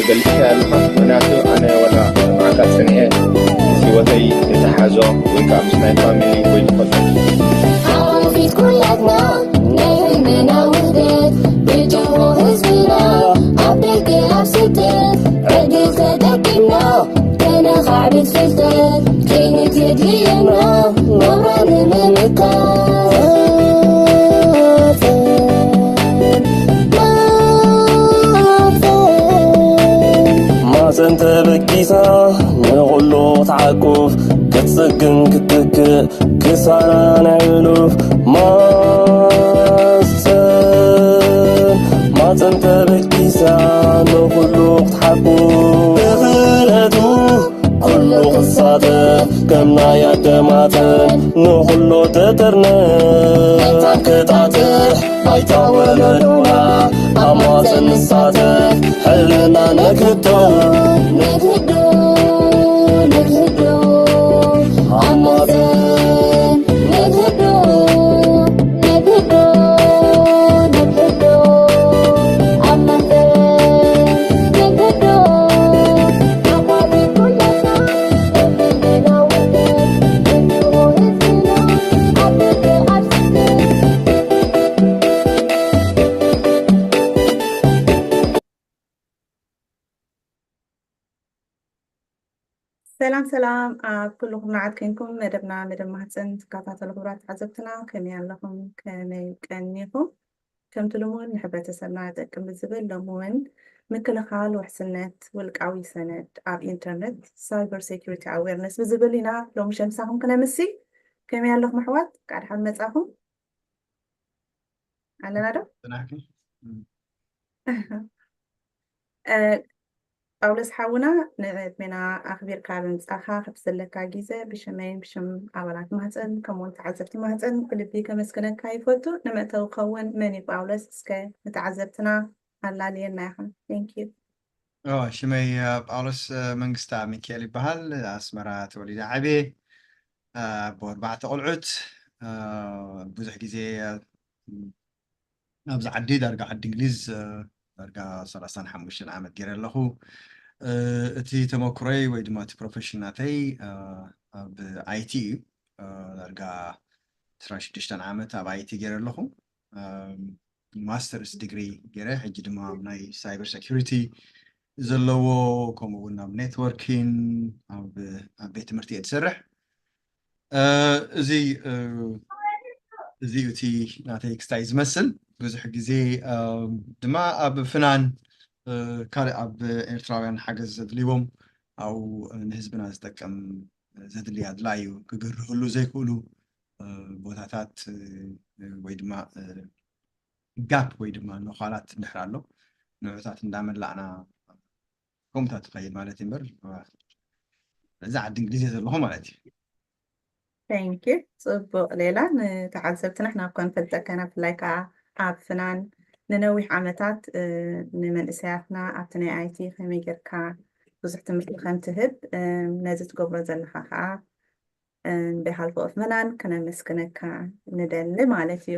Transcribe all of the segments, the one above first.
ገሊጽካ ኣለኻ። ምክንያቱ ኣነ ዋላ ብዓካ ጸኒሐ ምስ ህይወተይ ዝተሓዞ ወይ ከዓ ምስ ናይ ፋሚሊ ወይ ዝኾነ ኣዋፊት ኩላትና ናይ ህልምና ውህደት ብጅሆ ህዝብና ኣብ ደገ ኣብ ስደት ዕድል ተጠቂምና ከነኻዕብት ፍልጠት ክንት የድልየና ናብራ ንምምካት። ማፀን ተበጊሳ ንኹሉ ክትዓቁፍ ክትፅግን ክትትክእ ክሳራ ናይ ሕሉፍ ማፀን ማፀን ተበጊሳ ንኹሉ ክትሓቁፍ ብኽእለቱ ኩሉ ክሳተፍ ከም ናይ ኣደማተን ንኹሉ ተጠርነ መታን ክጣጥሕ ባይታ ወለዶና ኣብ ማፀን ንሳተፍ ሕልና ነክቶ ነግህዶ ነግህዶ ኣብ ማፀን ነግህዶ ነግህዶ ነግህዶ ኣብ ማፀን ነግህዶ ኣባቢ ኩለና ሰላም ሰላም ኣብ ኩሉ ኩርናዓት ኮንኩም መደብና መደብ ማህፀን ትከታተሉ ክቡራት ተዓዘብትና ከመይ ኣለኹም? ከመይ ቀኒኹም? ከምቲ ልሙድ ንሕብረተሰብና ይጠቅም ብዝብል ሎሚ እውን ምክልኻል ውሕስነት ውልቃዊ ሰነድ ኣብ ኢንተርነት ሳይበር ሴኩሪቲ ኣዌርነስ ብዝብል ኢና ሎሚ ሸምሳኹም ክነምሲ። ከመይ ኣለኹም ኣሕዋት? ቃድሓን መጻኹም ኣለና ዶ? ጳውሎስ ሓውና ንዕድሜና ኣኽቢርካ ብምምጻኻ ክብዘለካ ግዜ ብሽመይን ብሽም ኣባላት ማህፀን ከምኡውን ተዓዘብቲ ማህፀን ብልቢ ከመስግነካ ይፈቱ። ንመእተዊ ክኸውን መን እዩ ጳውሎስ? እስከ ንተዓዘብትና ኣላልየና ኢኻ። Thank you። ሽመይ ጳውሎስ መንግስታ ሚካኤል ይበሃል። ኣስመራ ተወሊደ ዓብየ ኣቦ ኣርባዕተ ቆልዑት ብዙሕ ግዜ ኣብዚ ዓዲ ዳርጋ ዓዲ እንግሊዝ ዳርጋ ሰላሳን ሓሙሽተን ዓመት ገይረ ኣለኹ። እቲ ተመክሮይ ወይ ድማ እቲ ፕሮፌሽን ናተይ ኣብ ኣይቲ እዩ። ዳርጋ ዕስራን ሽዱሽተን ዓመት ኣብ ኣይቲ ገይረ ኣለኹ። ማስተርስ ዲግሪ ገይረ ሕጂ ድማ ኣብ ናይ ሳይበር ሴኩሪቲ ዘለዎ ከምኡ እውን ኣብ ኔትወርኪን ኣብ ቤት ትምህርቲ እየ ዝሰርሕ። እዚ እዚ እቲ ናተይ ክስታይ ዝመስል ብዙሕ ግዜ ድማ ኣብ ፍናን ካልእ ኣብ ኤርትራውያን ሓገዝ ዘድልዎም ኣብኡ ንህዝብና ዝጠቅም ዘድሊ ኣድላዩ ክግርህሉ ዘይክእሉ ቦታታት ወይ ድማ ጋፕ ወይ ድማ ነዃላት እንድሕር ኣሎ ንዑታት እንዳመላእና ከምኡታት ትኸይድ ማለት እዩ እምበር እዚ ዓዲ እንግሊዝ እየ ዘለኹ ማለት እዩ። Thank you። ጽቡቕ ሌላ ንተዓዘብትና ሕና እኳ ንፈልጠካ ኢና ብፍላይ ከዓ ኣብ ፍናን ንነዊሕ ዓመታት ንመንእሰያትና ኣብቲ ናይ ኣይቲ ከመይ ጌርካ ብዙሕ ትምህርቲ ከም ትህብ ነዚ ትገብሮ ዘለኻ ከዓ ብሃልፎ ኦፍ መናን ክነመስግነካ ንደሊ ማለት እዩ።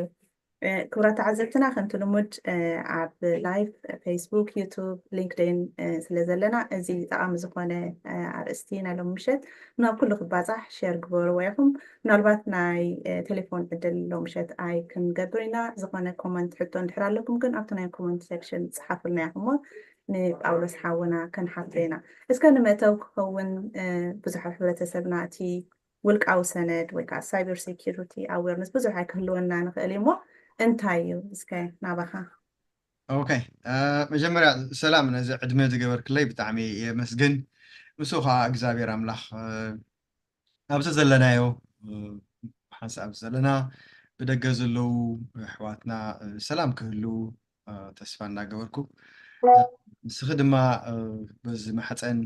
ክቡራት ተዓዘብትና ከምቲ ልሙድ ኣብ ላይቭ ፌስቡክ፣ ዩቱብ፣ ሊንክድን ስለ ዘለና እዚ ጠቓሚ ዝኾነ ኣርእስቲ ናይ ሎም ምሸት ናብ ኩሉ ክባፃሕ ሸር ግበርዎ ኢኹም። ምናልባት ናይ ቴሌፎን ዕድል ሎም ምሸት ኣይ ክንገብር ኢና። ዝኾነ ኮመንት ሕቶ እንድሕር ኣለኩም ግን ኣብቲ ናይ ኮመንት ሴክሽን ፅሓፉልና ኢኹሞ ንጳውሎስ ሓውና ከንሓቶ ኢና። እስከ ንመእተው ክኸውን ብዙሕ ሕብረተሰብና እቲ ውልቃዊ ሰነድ ወይ ከዓ ሳይበር ሴኪሪቲ ኣዌርነስ ብዙሕ ኣይክህልወና ንኽእል እዩ እሞ እንታይ እዩ እስከ ናባኻ? ኦኬ መጀመርያ ሰላም ነዚ ዕድመ ዝገበርክለይ ብጣዕሚ የመስግን። ምስኡ ከዓ እግዚኣብሔር ኣምላኽ ኣብዚ ዘለናዮ ሓንሳብ ዘለና ብደገ ዘለዉ ኣሕዋትና ሰላም ክህልዉ ተስፋ እናገበርኩ ንስኺ ድማ በዚ ማሕፀን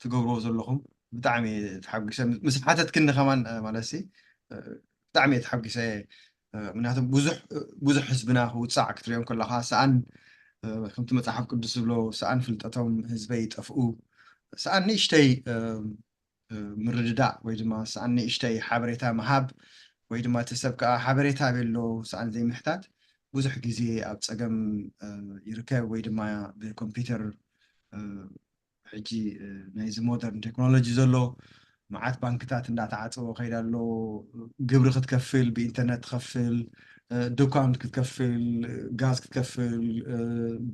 ትገብርዎ ዘለኹም ብጣዕሚ ተሓጒሰ ምስ ሓተትክኒ ከማን ማለት ሲ ብጣዕሚ እየ ተሓጒሰ ምክንያቱ ብዙሕ ህዝብና ክውፃዕ ክትሪኦም ከለካ ሰኣን ከምቲ መፅሓፍ ቅዱስ ዝብሎ ሰኣን ፍልጠቶም ህዝበይ ይጠፍኡ ሰኣን ንእሽተይ ምርድዳእ ወይ ድማ ሰኣን ንእሽተይ ሓበሬታ ምሃብ ወይ ድማ እቲ ሰብ ከዓ ሓበሬታ ቤሎ ሰኣን ዘይምሕታት ብዙሕ ግዜ ኣብ ፀገም ይርከብ። ወይ ድማ ብኮምፒውተር ሕጂ ናይዚ ሞደርን ቴክኖሎጂ ዘሎ መዓት ባንክታት እንዳተዓፀወ ከይዳ ኣሎ። ግብሪ ክትከፍል ብኢንተርነት ትኸፍል፣ ድኳን ክትከፍል፣ ጋዝ ክትከፍል፣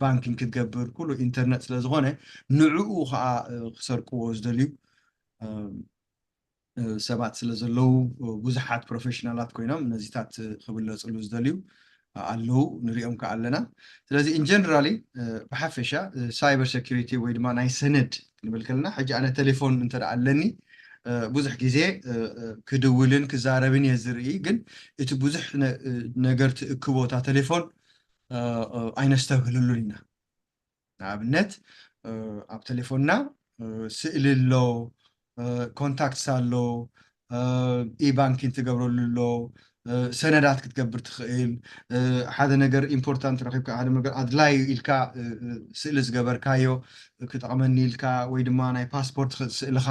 ባንኪንግ ክትገብር ኩሉ ኢንተርነት ስለዝኾነ ንዕኡ ከዓ ክሰርቅዎ ዝደልዩ ሰባት ስለ ዘለዉ ብዙሓት ፕሮፌሽናላት ኮይኖም ነዚታት ክብለፅሉ ዝደልዩ ኣለዉ፣ ንሪኦም ከዓ ኣለና። ስለዚ ኢንጀነራሊ ብሓፈሻ ሳይበር ሴኩሪቲ ወይ ድማ ናይ ሰነድ ክንብል ከለና ሕጂ ኣነ ቴሌፎን እንተ ኣለኒ ብዙሕ ግዜ ክድውልን ክዛረብን እየ ዝርኢ፣ ግን እቲ ብዙሕ ነገር ትእክቦ እታ ቴሌፎን ኣይነስተብህለሉን ኢና። ንኣብነት ኣብ ቴሌፎንና ስእሊ ኣሎ፣ ኮንታክትስ ኣሎ፣ ኢባንኪንግ ትገብረሉ ኣሎ፣ ሰነዳት ክትገብር ትኽእል። ሓደ ነገር ኢምፖርታንት ረኺብካ፣ ሓደ ነገር ኣድላይ ኢልካ ስእሊ ዝገበርካዮ ክጠቕመኒ ኢልካ፣ ወይ ድማ ናይ ፓስፖርት ስእልኻ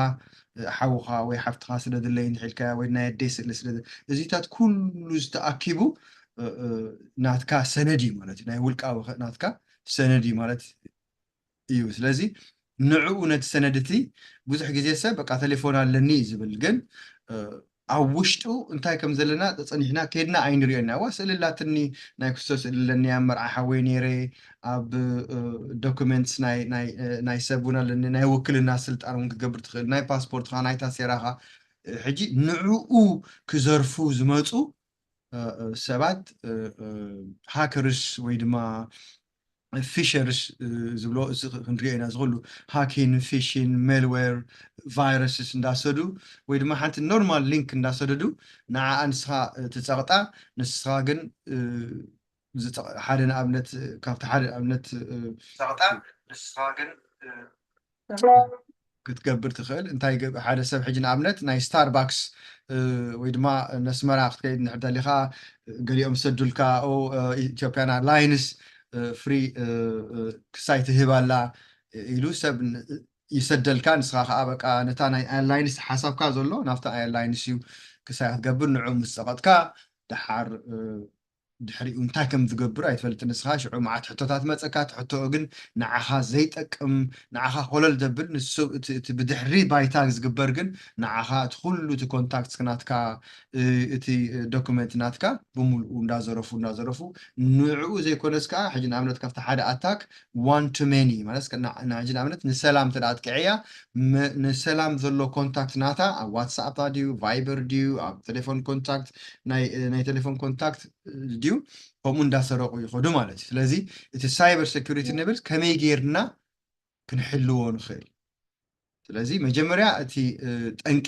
ሓውኻ ወይ ሓፍትኻ ስለ ድለይ እንድሕር ኢልካ፣ ወይ ናይ ኣደይ ስእሊ ስለ እዚታት ኩሉ ዝተኣኪቡ ናትካ ሰነድ እዩ ማለት እዩ። ናይ ውልቃዊ ናትካ ሰነድ እዩ ማለት እዩ። ስለዚ ንዕኡ ነቲ ሰነድ እቲ ብዙሕ ግዜ ሰብ በቃ ቴሌፎን ኣለኒ እዩ ዝብል፣ ግን ኣብ ውሽጡ እንታይ ከም ዘለና ጸኒሕና ከድና ኣይንሪኦና። ዋ ስእሊ ኣላትኒ፣ ናይ ክስቶ ስእሊ ኣለኒ፣ ኣብ መርዓ ሓወይ ነይረ፣ ኣብ ዶኩመንትስ ናይ ሰብ እውን ኣለኒ፣ ናይ ውክልና ስልጣን እውን ክገብር ትኽእል፣ ናይ ፓስፖርትኻ፣ ናይ ታሴራኻ። ሕጂ ንዕኡ ክዘርፉ ዝመፁ ሰባት ሃከርስ ወይ ድማ ፊሸርስ ዝብሎ እዚ ክንሪኦ ኢና። ዝኽሉ ሃኪን፣ ፊሽን፣ ሜልዌር፣ ቫይረስስ እንዳሰዱ ወይ ድማ ሓንቲ ኖርማል ሊንክ እንዳሰደዱ ንዓኣ ንስኻ ትፀቕጣ፣ ንስኻ ግን ሓደ ንኣብነት ካብቲ ሓደ ንኣብነት ፀቕጣ፣ ንስኻ ግን ክትገብር ትኽእል። እንታይ ሓደ ሰብ ሕጂ ንኣብነት ናይ ስታርባክስ ወይ ድማ ነስመራ ክትከይድ እንድሕር ደሊኻ ገሊኦም ሰዱልካ ኢትዮጵያን ኣርላይንስ ፍሪ ክሳይ ትህብ ኣላ ኢሉ ሰብ ይሰደልካ። ንስኻ ከዓ በቃ ነታ ናይ ኣርላይንስ ሓሳብካ ዘሎ ናብታ ኣርላይንስ እዩ ክሳይ ክትገብር። ንዑ ምስ ፀቐጥካ ደሓር ድሕሪኡ እንታይ ከም ዝገብር ኣይትፈልጥ ንስኻ። ሽዑ መዓት ሕቶታት መፀካ። እቲ ሕቶ ግን ንዓኻ ዘይጠቅም፣ ንዓኻ ኮለል ዘብል፣ ንሱ እቲ ብድሕሪ ባይታ ዝግበር ግን ንዓኻ እቲ ኩሉ እቲ ኮንታክት ናትካ እቲ ዶኩመንት ናትካ ብምሉኡ እንዳዘረፉ እንዳዘረፉ ንዕኡ ዘይኮነስ ከዓ ሕጂ ንኣብነት ካብቲ ሓደ ኣታክ ዋን ቱ ሜኒ ማለት ሕጂ ንኣብነት ንሰላም ተዳ ኣጥቅዕያ ንሰላም ዘሎ ኮንታክት ናታ ኣብ ዋትሳፕ ድዩ ቫይበር ድዩ ኣብ ቴሌፎን ኮንታክት ናይ ቴሌፎን ኮንታክት ድዩ ከምኡ እንዳሰረቑ ይኸዱ ማለት እዩ። ስለዚ እቲ ሳይበር ሴኩሪቲ ንብል ከመይ ጌርና ክንሕልዎ ንኽእል? ስለዚ መጀመርያ እቲ ጠንቂ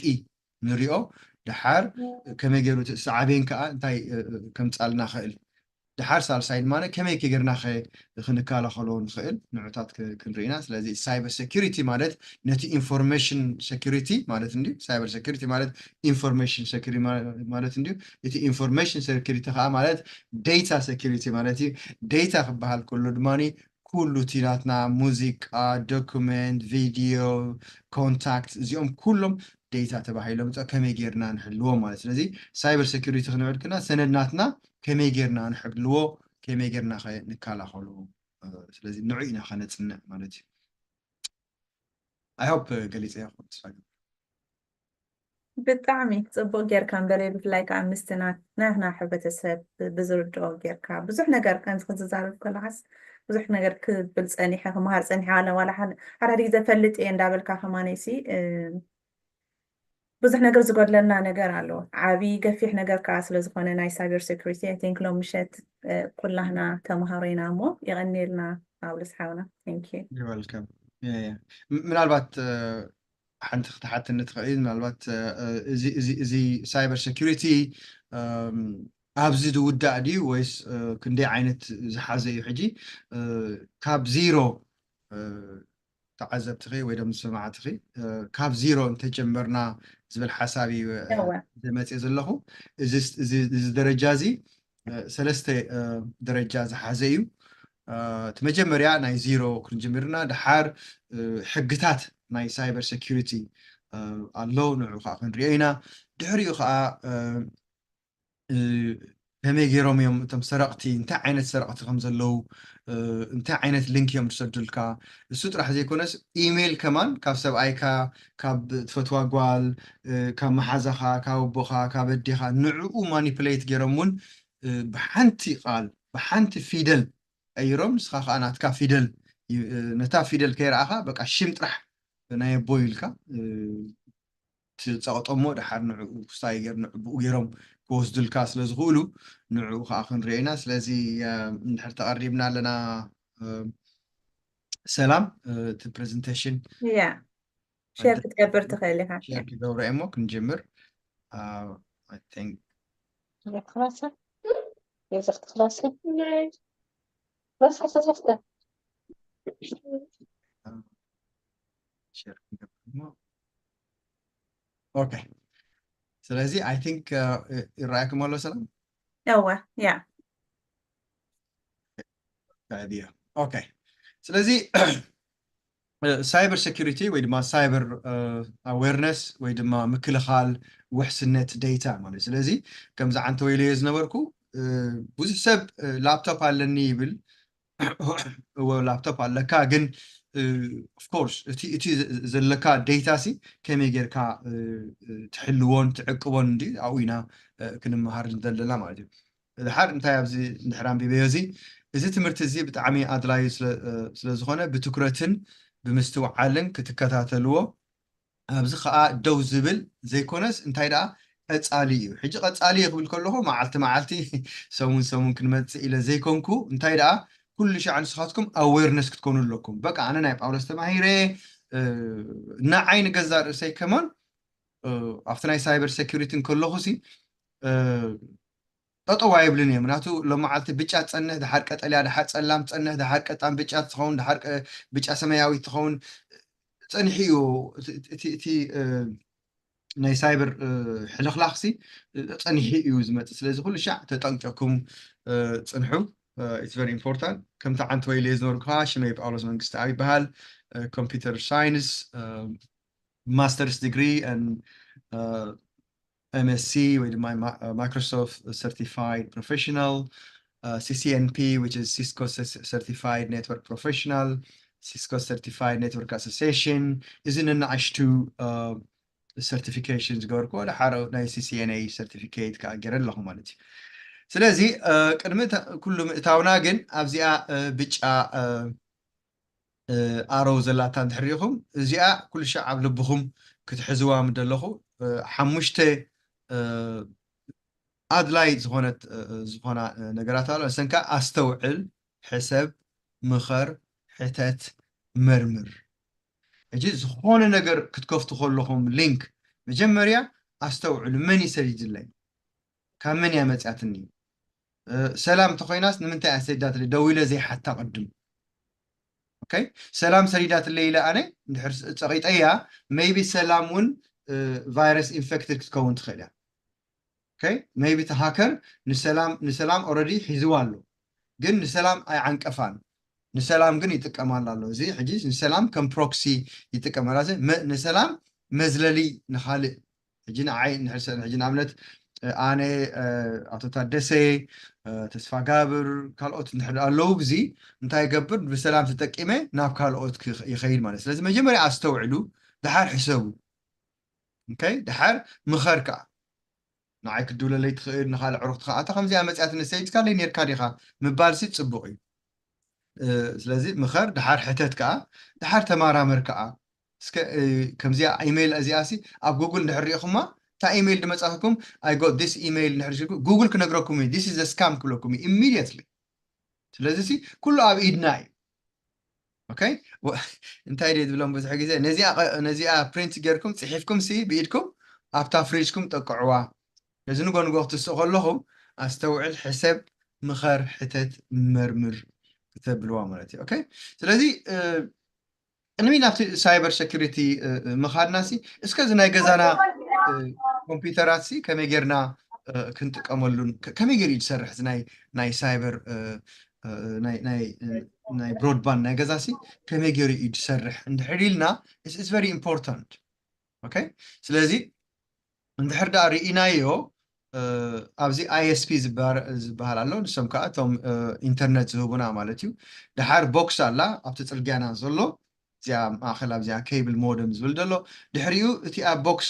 ንሪኦ፣ ደሓር ከመይ ገይሩ እቲ ሳዕቤን ከዓ እንታይ ከምፃልና ኽእል፣ ደሓር ሳልሳይ ድማ ከመይ ጌርና ክንከላኸሎ ንኽእል ንዑታት ክንርኢና። ስለዚ ሳይበር ሴኩሪቲ ማለት ነቲ ኢንፎርሜሽን ሴኩሪቲ ማለት እንዲ ሳይበር ሴኩሪቲ ማለት ኢንፎርሜሽን ሴኩሪቲ ማለት እንዲ እቲ ኢንፎርሜሽን ሴኩሪቲ ከዓ ማለት ዴታ ሴኩሪቲ ማለት እዩ። ዴታ ክበሃል ከሎ ድማ ኩሉ እቲ ናትና ሙዚቃ፣ ዶኩመንት፣ ቪድዮ፣ ኮንታክት እዚኦም ኩሎም ዴታ ተባሂሎም ከመይ ጌርና ንሕልዎ ማለት። ስለዚ ሳይበር ሴኩሪቲ ክንብል ከና ሰነድ ናትና ከመይ ጌርና ንሕልዎ፣ ከመይ ጌርና ከ ንከላኸሎ። ስለዚ ንዑ ኢና ከነፅንዕ ማለት እዩ። I hope ገሊፀ ይኹን ተስፋ ይገብር። ብጣዕሚ ፅቡቅ ጌርካ እምበለይ ብፍላይ ከዓ ምስቲ ናትና ሕብረተሰብ ብዝርድኦ ጌርካ ብዙሕ ነገር ከምዚ ክትዛረብ ከለካስ ብዙሕ ነገር ክብል ፀኒሐ ክመሃር ፀኒሐ ኣለ ዋላ ሓደ ግዜ ፈልጥ እየ እንዳበልካ ከማነይሲ ብዙሕ ነገር ዝጎድለና ነገር ኣሎ። ዓብዪ ገፊሕ ነገር ከዓ ስለዝኾነ ናይ ሳይበር ሴኩሪቲ I think ሎም ምሸት ኩላህና ተምሃሮ ኢና እሞ የቐንየልና ፓውሎስ ሓውና። Thank you። You're welcome። ምናልባት ሓንቲ ክትሓትኒ ትኽእል ምናልባት እዚ ሳይበር ሴኩሪቲ ኣብዚ ዝውዳእ ድዩ ወይስ ክንደይ ዓይነት ዝሓዘ እዩ? ሕጂ ካብ ዚሮ ተዓዘብትኺ ወይ ደሞ ሰማዕትኺ ካብ ዚሮ እንተጀመርና ዝብል ሓሳብ እዩ ዘመፅእ ዘለኹ። እዚ ደረጃ እዚ ሰለስተ ደረጃ ዝሓዘ እዩ። እቲ መጀመርያ ናይ ዚሮ ክንጅምርና ድሓር ሕግታት ናይ ሳይበር ሴኩሪቲ ኣሎ ንዑ ከዓ ክንሪኦ ኢና። ድሕሪኡ ከዓ ከመይ ገይሮም እዮም እቶም ሰረቕቲ፣ እንታይ ዓይነት ሰረቕቲ ከም ዘለዉ፣ እንታይ ዓይነት ሊንክ እዮም ዝሰዱልካ፣ እሱ ጥራሕ ዘይኮነስ ኢሜይል ከማን ካብ ሰብኣይካ፣ ካብ ትፈትዋ ጓል፣ ካብ መሓዛኻ፣ ካብ ኣቦኻ፣ ካብ ኣዴኻ፣ ንዕኡ ማኒፕሌት ገይሮም እውን ብሓንቲ ቃል፣ ብሓንቲ ፊደል ቀይሮም፣ ንስኻ ከዓ ናትካ ፊደል፣ ነታ ፊደል ከይረኣኻ በቃ ሽም ጥራሕ ናይ ኣቦይ ኢልካ ትፀቕጦ እሞ ደሓር ንዕኡ ክስታይ ገይር ንዕኡ ብኡ ገይሮም ክወስዱልካ ስለ ዝኽእሉ ንዕኡ ከዓ ክንሪኦ ኢና። ስለዚ እንድሕር ተቐሪብና ኣለና ሰላም፣ እቲ ፕሬዘንቴሽን ያ ሼር ክትገብር ትኽእል ኢኻ። ሼር ክገብሮ እሞ ክንጅምር። I think ክላሰ የብዛሕቲ ክላሰ ራስሓ ተዘፍተ ሼር ክንገብር እሞ ኦኬ። ስለዚ I think ይረኣየኩም ኣሎ ሰላም? እወ ያ ኦኬ። ስለዚ ሳይበር ሴኩሪቲ ወይ ድማ ሳይበር ኣዌርነስ ወይ ድማ ምክልኻል ውሕስነት ዴታ ማለት። ስለዚ ከምዚ ዓንተ ወይለዮ ዝነበርኩ ብዙሕ ሰብ ላፕቶፕ ኣለኒ ይብል። እወ ላፕቶፕ ኣለካ፣ ግን ኦፍኮርስ እቲ እቲ ዘለካ ዴታ ሲ ከመይ ጌርካ ትሕልዎን ትዕቅቦን እንዲ ኣብኡ ኢና ክንመሃር ዘለና ማለት እዩ። ድሓር እንታይ ኣብዚ ድሕር ኣንቢበዮ እዚ እዚ ትምህርቲ እዚ ብጣዕሚ ኣድላዩ ስለዝኾነ ብትኩረትን ብምስትውዓልን ክትከታተልዎ ኣብዚ ከዓ ደው ዝብል ዘይኮነስ እንታይ ደኣ ቀፃሊ እዩ። ሕጂ ቀፃሊ እዩ ክብል ከለኹ መዓልቲ መዓልቲ ሰሙን ሰሙን ክንመፅእ ኢለ ዘይኮንኩ እንታይ ደኣ ኩሉ ሻዕ ንስኻትኩም ኣዌርነስ ክትኮኑ ኣለኩም። በቃ ኣነ ናይ ጳውሎስ ተማሂረ ንዓይ ንገዛ ርእሰይ ከማን ኣብቲ ናይ ሳይበር ሴኩሪቲ እንከለኹ ሲ ጠጠው ኣይብልን እየ። ምክንያቱ ሎመዓልቲ ብጫ ትፀንሕ፣ ድሓር ቀጠልያ፣ ድሓር ፀላም ትፀንሕ፣ ድሓር ቀጣን ብጫ ትኸውን፣ ድሓር ብጫ ሰማያዊ ትኸውን ፀኒሑ እዩ። እቲ ናይ ሳይበር ሕልኽላኽሲ ፀኒሑ እዩ ዝመፅእ። ስለዚ ኩሉ ሻዕ ተጠንቀኩም ፅንሑ። It's very important። ከምቲ ዓንተ ወይለ ዝነበርኩ ከዓ ሽመይ ጳውሎስ መንግስቲ ኣብ ይበሃል። ኮምፒውተር ሳይንስ ማስተርስ ዲግሪ MSc ወይ ድማ Microsoft Certified Professional, CCNP, which is Cisco Certified Network Professional, Cisco Certified Network Association, እዚ ነናእሽቱ ሰርቲፊኬሽን ዝገበርኩ ወደ ሓረ ናይ CCNA ሰርቲፊኬት ከዓ ገይረ ኣለኹ ማለት እዩ። ስለዚ ቅድሚ ኩሉ ምእታውና ግን ኣብዚኣ ብጫ ኣሮው ዘላታ እንድሕር ሪኢኹም እዚኣ ኩሉ ሻዕ ኣብ ልብኹም ክትሕዝዋ ምደለኹ ሓሙሽተ ኣድላይ ዝኾነት ዝኾና ነገራት ኣሎ። እሰንካ ኣስተውዕል፣ ሕሰብ፣ ምኸር፣ ሕተት፣ መርምር። ሕጂ ዝኾነ ነገር ክትከፍቱ ከለኹም ሊንክ መጀመርያ ኣስተውዕሉ፣ መን እዩ ሰዲድለይ? ካብ መን እያ መፅያትኒ? ሰላም ተኾይናስ ንምንታይ እያ ሰዲዳትለይ? ደዊለ ዘይሓታ ቅድም ሰላም ሰዲዳትለይ ኢለ ኣነ እንድሕር ፀቒጠያ maybe ሰላም እውን ቫይረስ ኢንፌክትድ ክትከውን ትኽእል እያ። ሜይ ቢ እቲ ሃከር ንሰላም ንሰላም ኦረዲ ሒዝዋ ኣሎ፣ ግን ንሰላም ኣይዓንቀፋን። ንሰላም ግን ይጥቀማላ ኣሎ። እዚ ሕጂ ንሰላም ከም ፕሮክሲ ይጥቀመላ። ንሰላም መዝለሊ ንካልእ ሕጂ ንዓይ ሕጂ ንኣብነት ኣነ፣ ኣቶ ታደሰ፣ ተስፋ ጋብር፣ ካልኦት እንድሕር ኣለዉ፣ እዚ እንታይ ይገብር? ብሰላም ተጠቂመ ናብ ካልኦት ይኸይድ ማለት። ስለዚ መጀመርያ ኣስተውዕሉ፣ ድሓር ሕሰቡ። ድሓር ምኸር ከዓ ንዓይ ክድውለለይ ትኽእል፣ ንካልእ ዕሩኽቲ ከዓ ኣታ ከምዚኣ መፅያትኒ ሰይድካለይ ነርካ ዲኻ ምባልሲ ፅቡቕ እዩ። ስለዚ ምኸር፣ ድሓር ሕተት ከዓ፣ ድሓር ተማራመር ከዓ። እስከ ከምዚኣ ኢሜይል እዚኣ ሲ ኣብ ጉግል እንድሕር ሪኢኹማ፣ እታ ኢሜይል ድመፃትኩም I got this email እንድሕር ጉግል ክነግረኩም እዩ። This is a scam ክብለኩም እዩ immediately። ስለዚ ሲ ኩሉ ኣብ ኢድና እዩ። ኦኬ እንታይ ድየ ዝብሎም ብዙሕ ግዜ ነዚኣ ፕሪንት ጌርኩም ፅሒፍኩም ሲ ብኢድኩም ኣብታ ፍሪጅኩም ጠቅዕዋ። ነዚ ንጎ ንጎ ክትስኡ ከለኹም ኣስተውዕል፣ ሕሰብ፣ ምኸር፣ ሕተት፣ መርምር ክተብልዋ ማለት እዩ። ኦኬ ስለዚ ቅድሚ ናብቲ ሳይበር ሴኩሪቲ ምኻድና ሲ እስከ እዚ ናይ ገዛና ኮምፒውተራት ሲ ከመይ ጌርና ክንጥቀመሉን ከመይ ገይሩ እዩ ዝሰርሕ ናይ ሳይበር ናይ ብሮድባንድ ናይ ገዛ ሲ ከመይ ገይሩ እዩ ዝሰርሕ እንድሕር ኢልና it's very important። ኦኬ ስለዚ እንድሕር ደኣ ርኢናዮ ኣብዚ I S P ዝበሃል ኣሎ። ንሶም ከዓ እቶም ኢንተርነት ዝህቡና ማለት እዩ። ደሓር ቦክስ ኣላ ኣብቲ ፅርግያና ዘሎ፣ እዚኣ ማእኸል ኣብዚኣ ኬብል ሞደም ዝብል ዘሎ። ድሕሪኡ እቲ ኣብ ቦክስ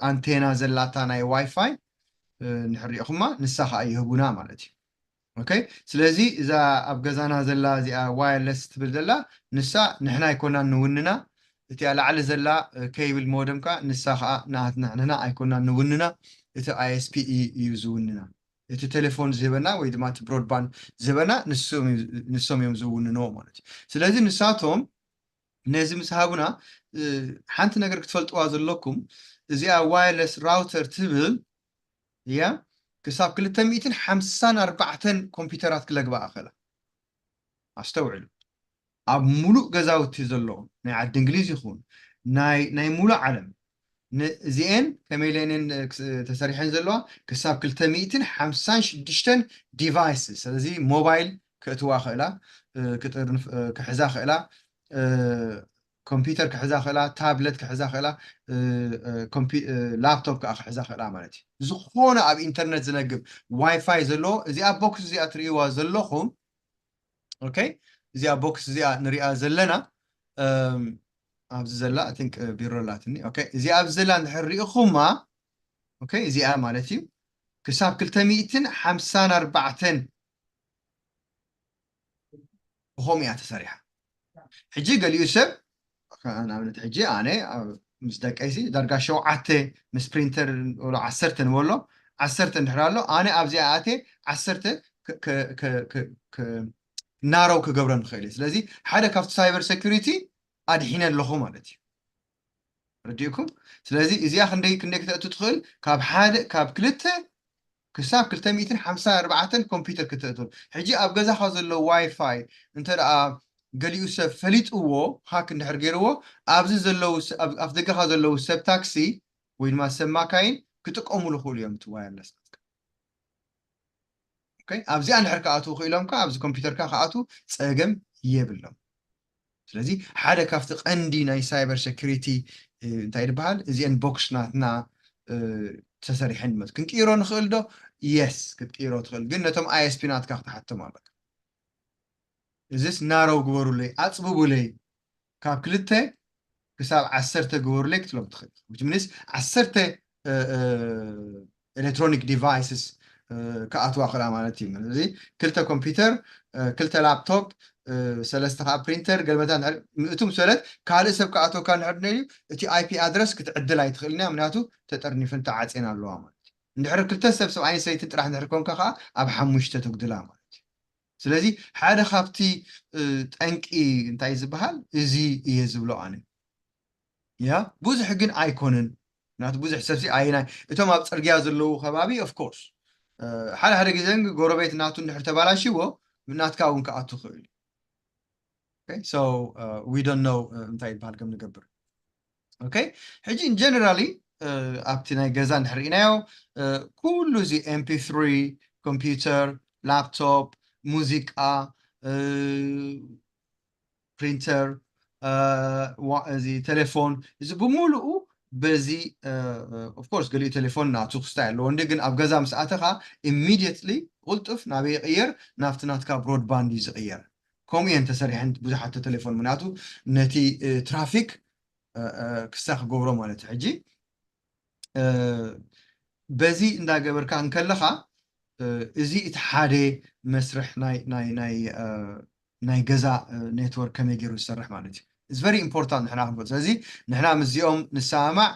ኣንቴና ዘላታ ናይ ዋይፋይ ንሕሪኹማ ንሳ ከዓ ይህቡና ማለት እዩ። ኦኬ፣ ስለዚ እዛ ኣብ ገዛና ዘላ እዚኣ ዋየርለስ ትብል ዘላ ንሳ ንሕና ኣይኮናን ንውንና። እቲኣ ላዕሊ ዘላ ኬብል ሞደም ከዓ ንሳ ከዓ ንሕና ኣይኮናን ንውንና፣ እቲ I S P እዩ ዝውንና። እቲ ቴሌፎን ዝህበና ወይ ድማ እቲ ብሮድባንድ ዝህበና ንሶም እዮም ዝውንንዎ ማለት እዩ። ስለዚ ንሳቶም ነዚ ምስ ሃቡና ሓንቲ ነገር ክትፈልጥዋ ዘለኩም፣ እዚኣ ዋየርለስ ራውተር ትብል እያ ክሳብ ክልተ ሚእትን ሓምሳን ኣርባዕተን ኮምፒውተራት ክለግባ ኣኸላ። ኣስተውዕሉ፣ ኣብ ሙሉእ ገዛውቲ ዘለዎም ናይ ዓዲ እንግሊዝ ይኹን ናይ ሙሉእ ዓለም እዚኤን ከመይ ኢለን ተሰሪሐን ዘለዋ ክሳብ ክልተ ሚእትን ሓምሳን ሽዱሽተን ዲቫይስ። ስለዚ ሞባይል ክእትዋ ክእላ፣ ክጥርንፍ ክሕዛ ክእላ፣ ኮምፒውተር ክሕዛ ክእላ፣ ታብለት ክሕዛ ክእላ፣ ላፕቶፕ ከዓ ክሕዛ ክእላ ማለት እዩ። ዝኾነ ኣብ ኢንተርነት ዝነግብ ዋይፋይ ዘለዎ እዚኣ ቦክስ እዚኣ ትርእይዋ ዘለኹም ኦኬ፣ እዚኣ ቦክስ እዚኣ ንሪኣ ዘለና ኣብዚ ዘላ ቲንክ ቢሮ ኣላትኒ። ኦኬ፣ እዚኣ ኣብዚ ዘላ እንድሕር ሪኢኹማ ኦኬ፣ እዚኣ ማለት እዩ ክሳብ ክልተ ሚእትን ሓምሳን ኣርባዕተን ብኸምኡ እያ ተሰሪሓ። ሕጂ ገሊኡ ሰብ ንኣብነት ሕጂ ኣነ ምስ ደቀይሲ ዳርጋ ሸውዓተ ምስ ፕሪንተር ወሎ ዓሰርተ ንበሎ ዓሰርተ እንድሕር ኣሎ ኣነ ኣብዚኣ ኣቴ ዓሰርተ ናረው ክገብረ ንኽእል እዩ። ስለዚ ሓደ ካብቲ ሳይበር ሴኩሪቲ ኣድሒነ ኣለኹ ማለት እዩ። ረዲእኩም? ስለዚ እዚኣ ክንደይ ክንደይ ክተእቱ ትኽእል? ካብ ሓደ ካብ ክልተ ክሳብ ክልተ ሚእትን ሓምሳን ኣርባዕተን ኮምፒውተር ክተእቱ። ሕጂ ኣብ ገዛኻ ዘሎ ዋይፋይ እንተ ደኣ ገሊኡ ሰብ ፈሊጥዎ ሃክ እንድሕር ገይርዎ ኣብዚ ዘለዉ ኣፍ ደገኻ ዘለዉ ሰብ ታክሲ ወይ ድማ ሰብ ማካይን ክጥቀሙሉ ክእሉ እዮም እቲ ዋየርለስ ናትካ። ኣብዚኣ እንድሕር ክኣትዉ ክኢሎም ከ ኣብዚ ኮምፒውተርካ ክኣትዉ ፀገም የብሎም። ስለዚ ሓደ ካብቲ ቀንዲ ናይ ሳይበር ሴኩሪቲ እንታይ ዝበሃል እዚአን ቦክስ ናትና ተሰሪሐን መት ክንቅይሮ ንኽእል ዶ? የስ ክትቅይሮ ትኽእል፣ ግን ነቶም I S P ናትካ ክትሓቶም ኣለካ። እዚስ ናረው ግበሩለይ ኣፅብቡለይ ካብ ክልተ ክሳብ ዓሰርተ ግበሩለይ ክትሎም ትኽእል። Which means ዓሰርተ ኤሌክትሮኒክ ዲቫይስስ ክኣትዋ ክላ ማለት እዩ። እዚ ክልተ ኮምፒውተር፣ ክልተ ላፕቶፕ፣ ሰለስተ ከዓ ፕሪንተር ገልመታ ምእቱም ሰለት ካልእ ሰብ ክኣትወካ ንሕር እዩ እቲ I P ኣድረስ ክትዕድል ኣይትኽእልና ምክንያቱ ተጠርኒፍን ተዓፅን ኣለዋ ማለት እዩ። እንድሕር ክልተ ሰብ ሰብኣይን ሰይትን ጥራሕ እንድሕር ኮንካ ከዓ ኣብ ሓሙሽተ ተጉድላ ማለት እዩ። ስለዚ ሓደ ካብቲ ጠንቂ እንታይ ዝበሃል እዚ እየ ዝብሎ ኣነ ያ ብዙሕ ግን ኣይኮንን። ምክንያቱ ብዙሕ ሰብሲ ኣይናይ እቶም ኣብ ፅርግያ ዘለዉ ከባቢ of course ሓደ ሓደ ግዜ ጎረቤት ናቱ እንድሕር ተባላሽዎ ናትካ እውን ክኣቱ ክእል እዩ። So we don't know እንታይ ይበሃል ከም ንገብር። Okay ሕጂ generally ኣብቲ ናይ ገዛ እንድሕር ርኢናዮ ኩሉ እዚ M P three ኮምፒውተር ላፕቶፕ ሙዚቃ ፕሪንተር እዚ ቴሌፎን እዚ ብምሉኡ በዚ of course ገሊኡ ቴሌፎን ናቱ ክስታይ ኣለዎ እንዲ ግን ኣብ ገዛ ምስ ኣተኻ immediately ቁልጡፍ ናበይ ይቕየር ናብቲ ናትካ ብሮድባንድ እዩ ዝቕየር። ከምኡ እየን ተሰሪሐን ብዙሓት ቴሌፎን ምክንያቱ ነቲ ትራፊክ ክሳ ክገብሮ ማለት እዩ። ሕጂ በዚ እንዳገበርካ እንከለኻ እዚ እቲ ሓደ መስርሕ ናይ ናይ ናይ ናይ ገዛ ኔትወርክ ከመይ ገይሩ ዝሰርሕ ማለት እዩ። It's very important ንሕና ክንፈልጥ። ስለዚ ንሕና ምስዚኦም ንሰማማዕ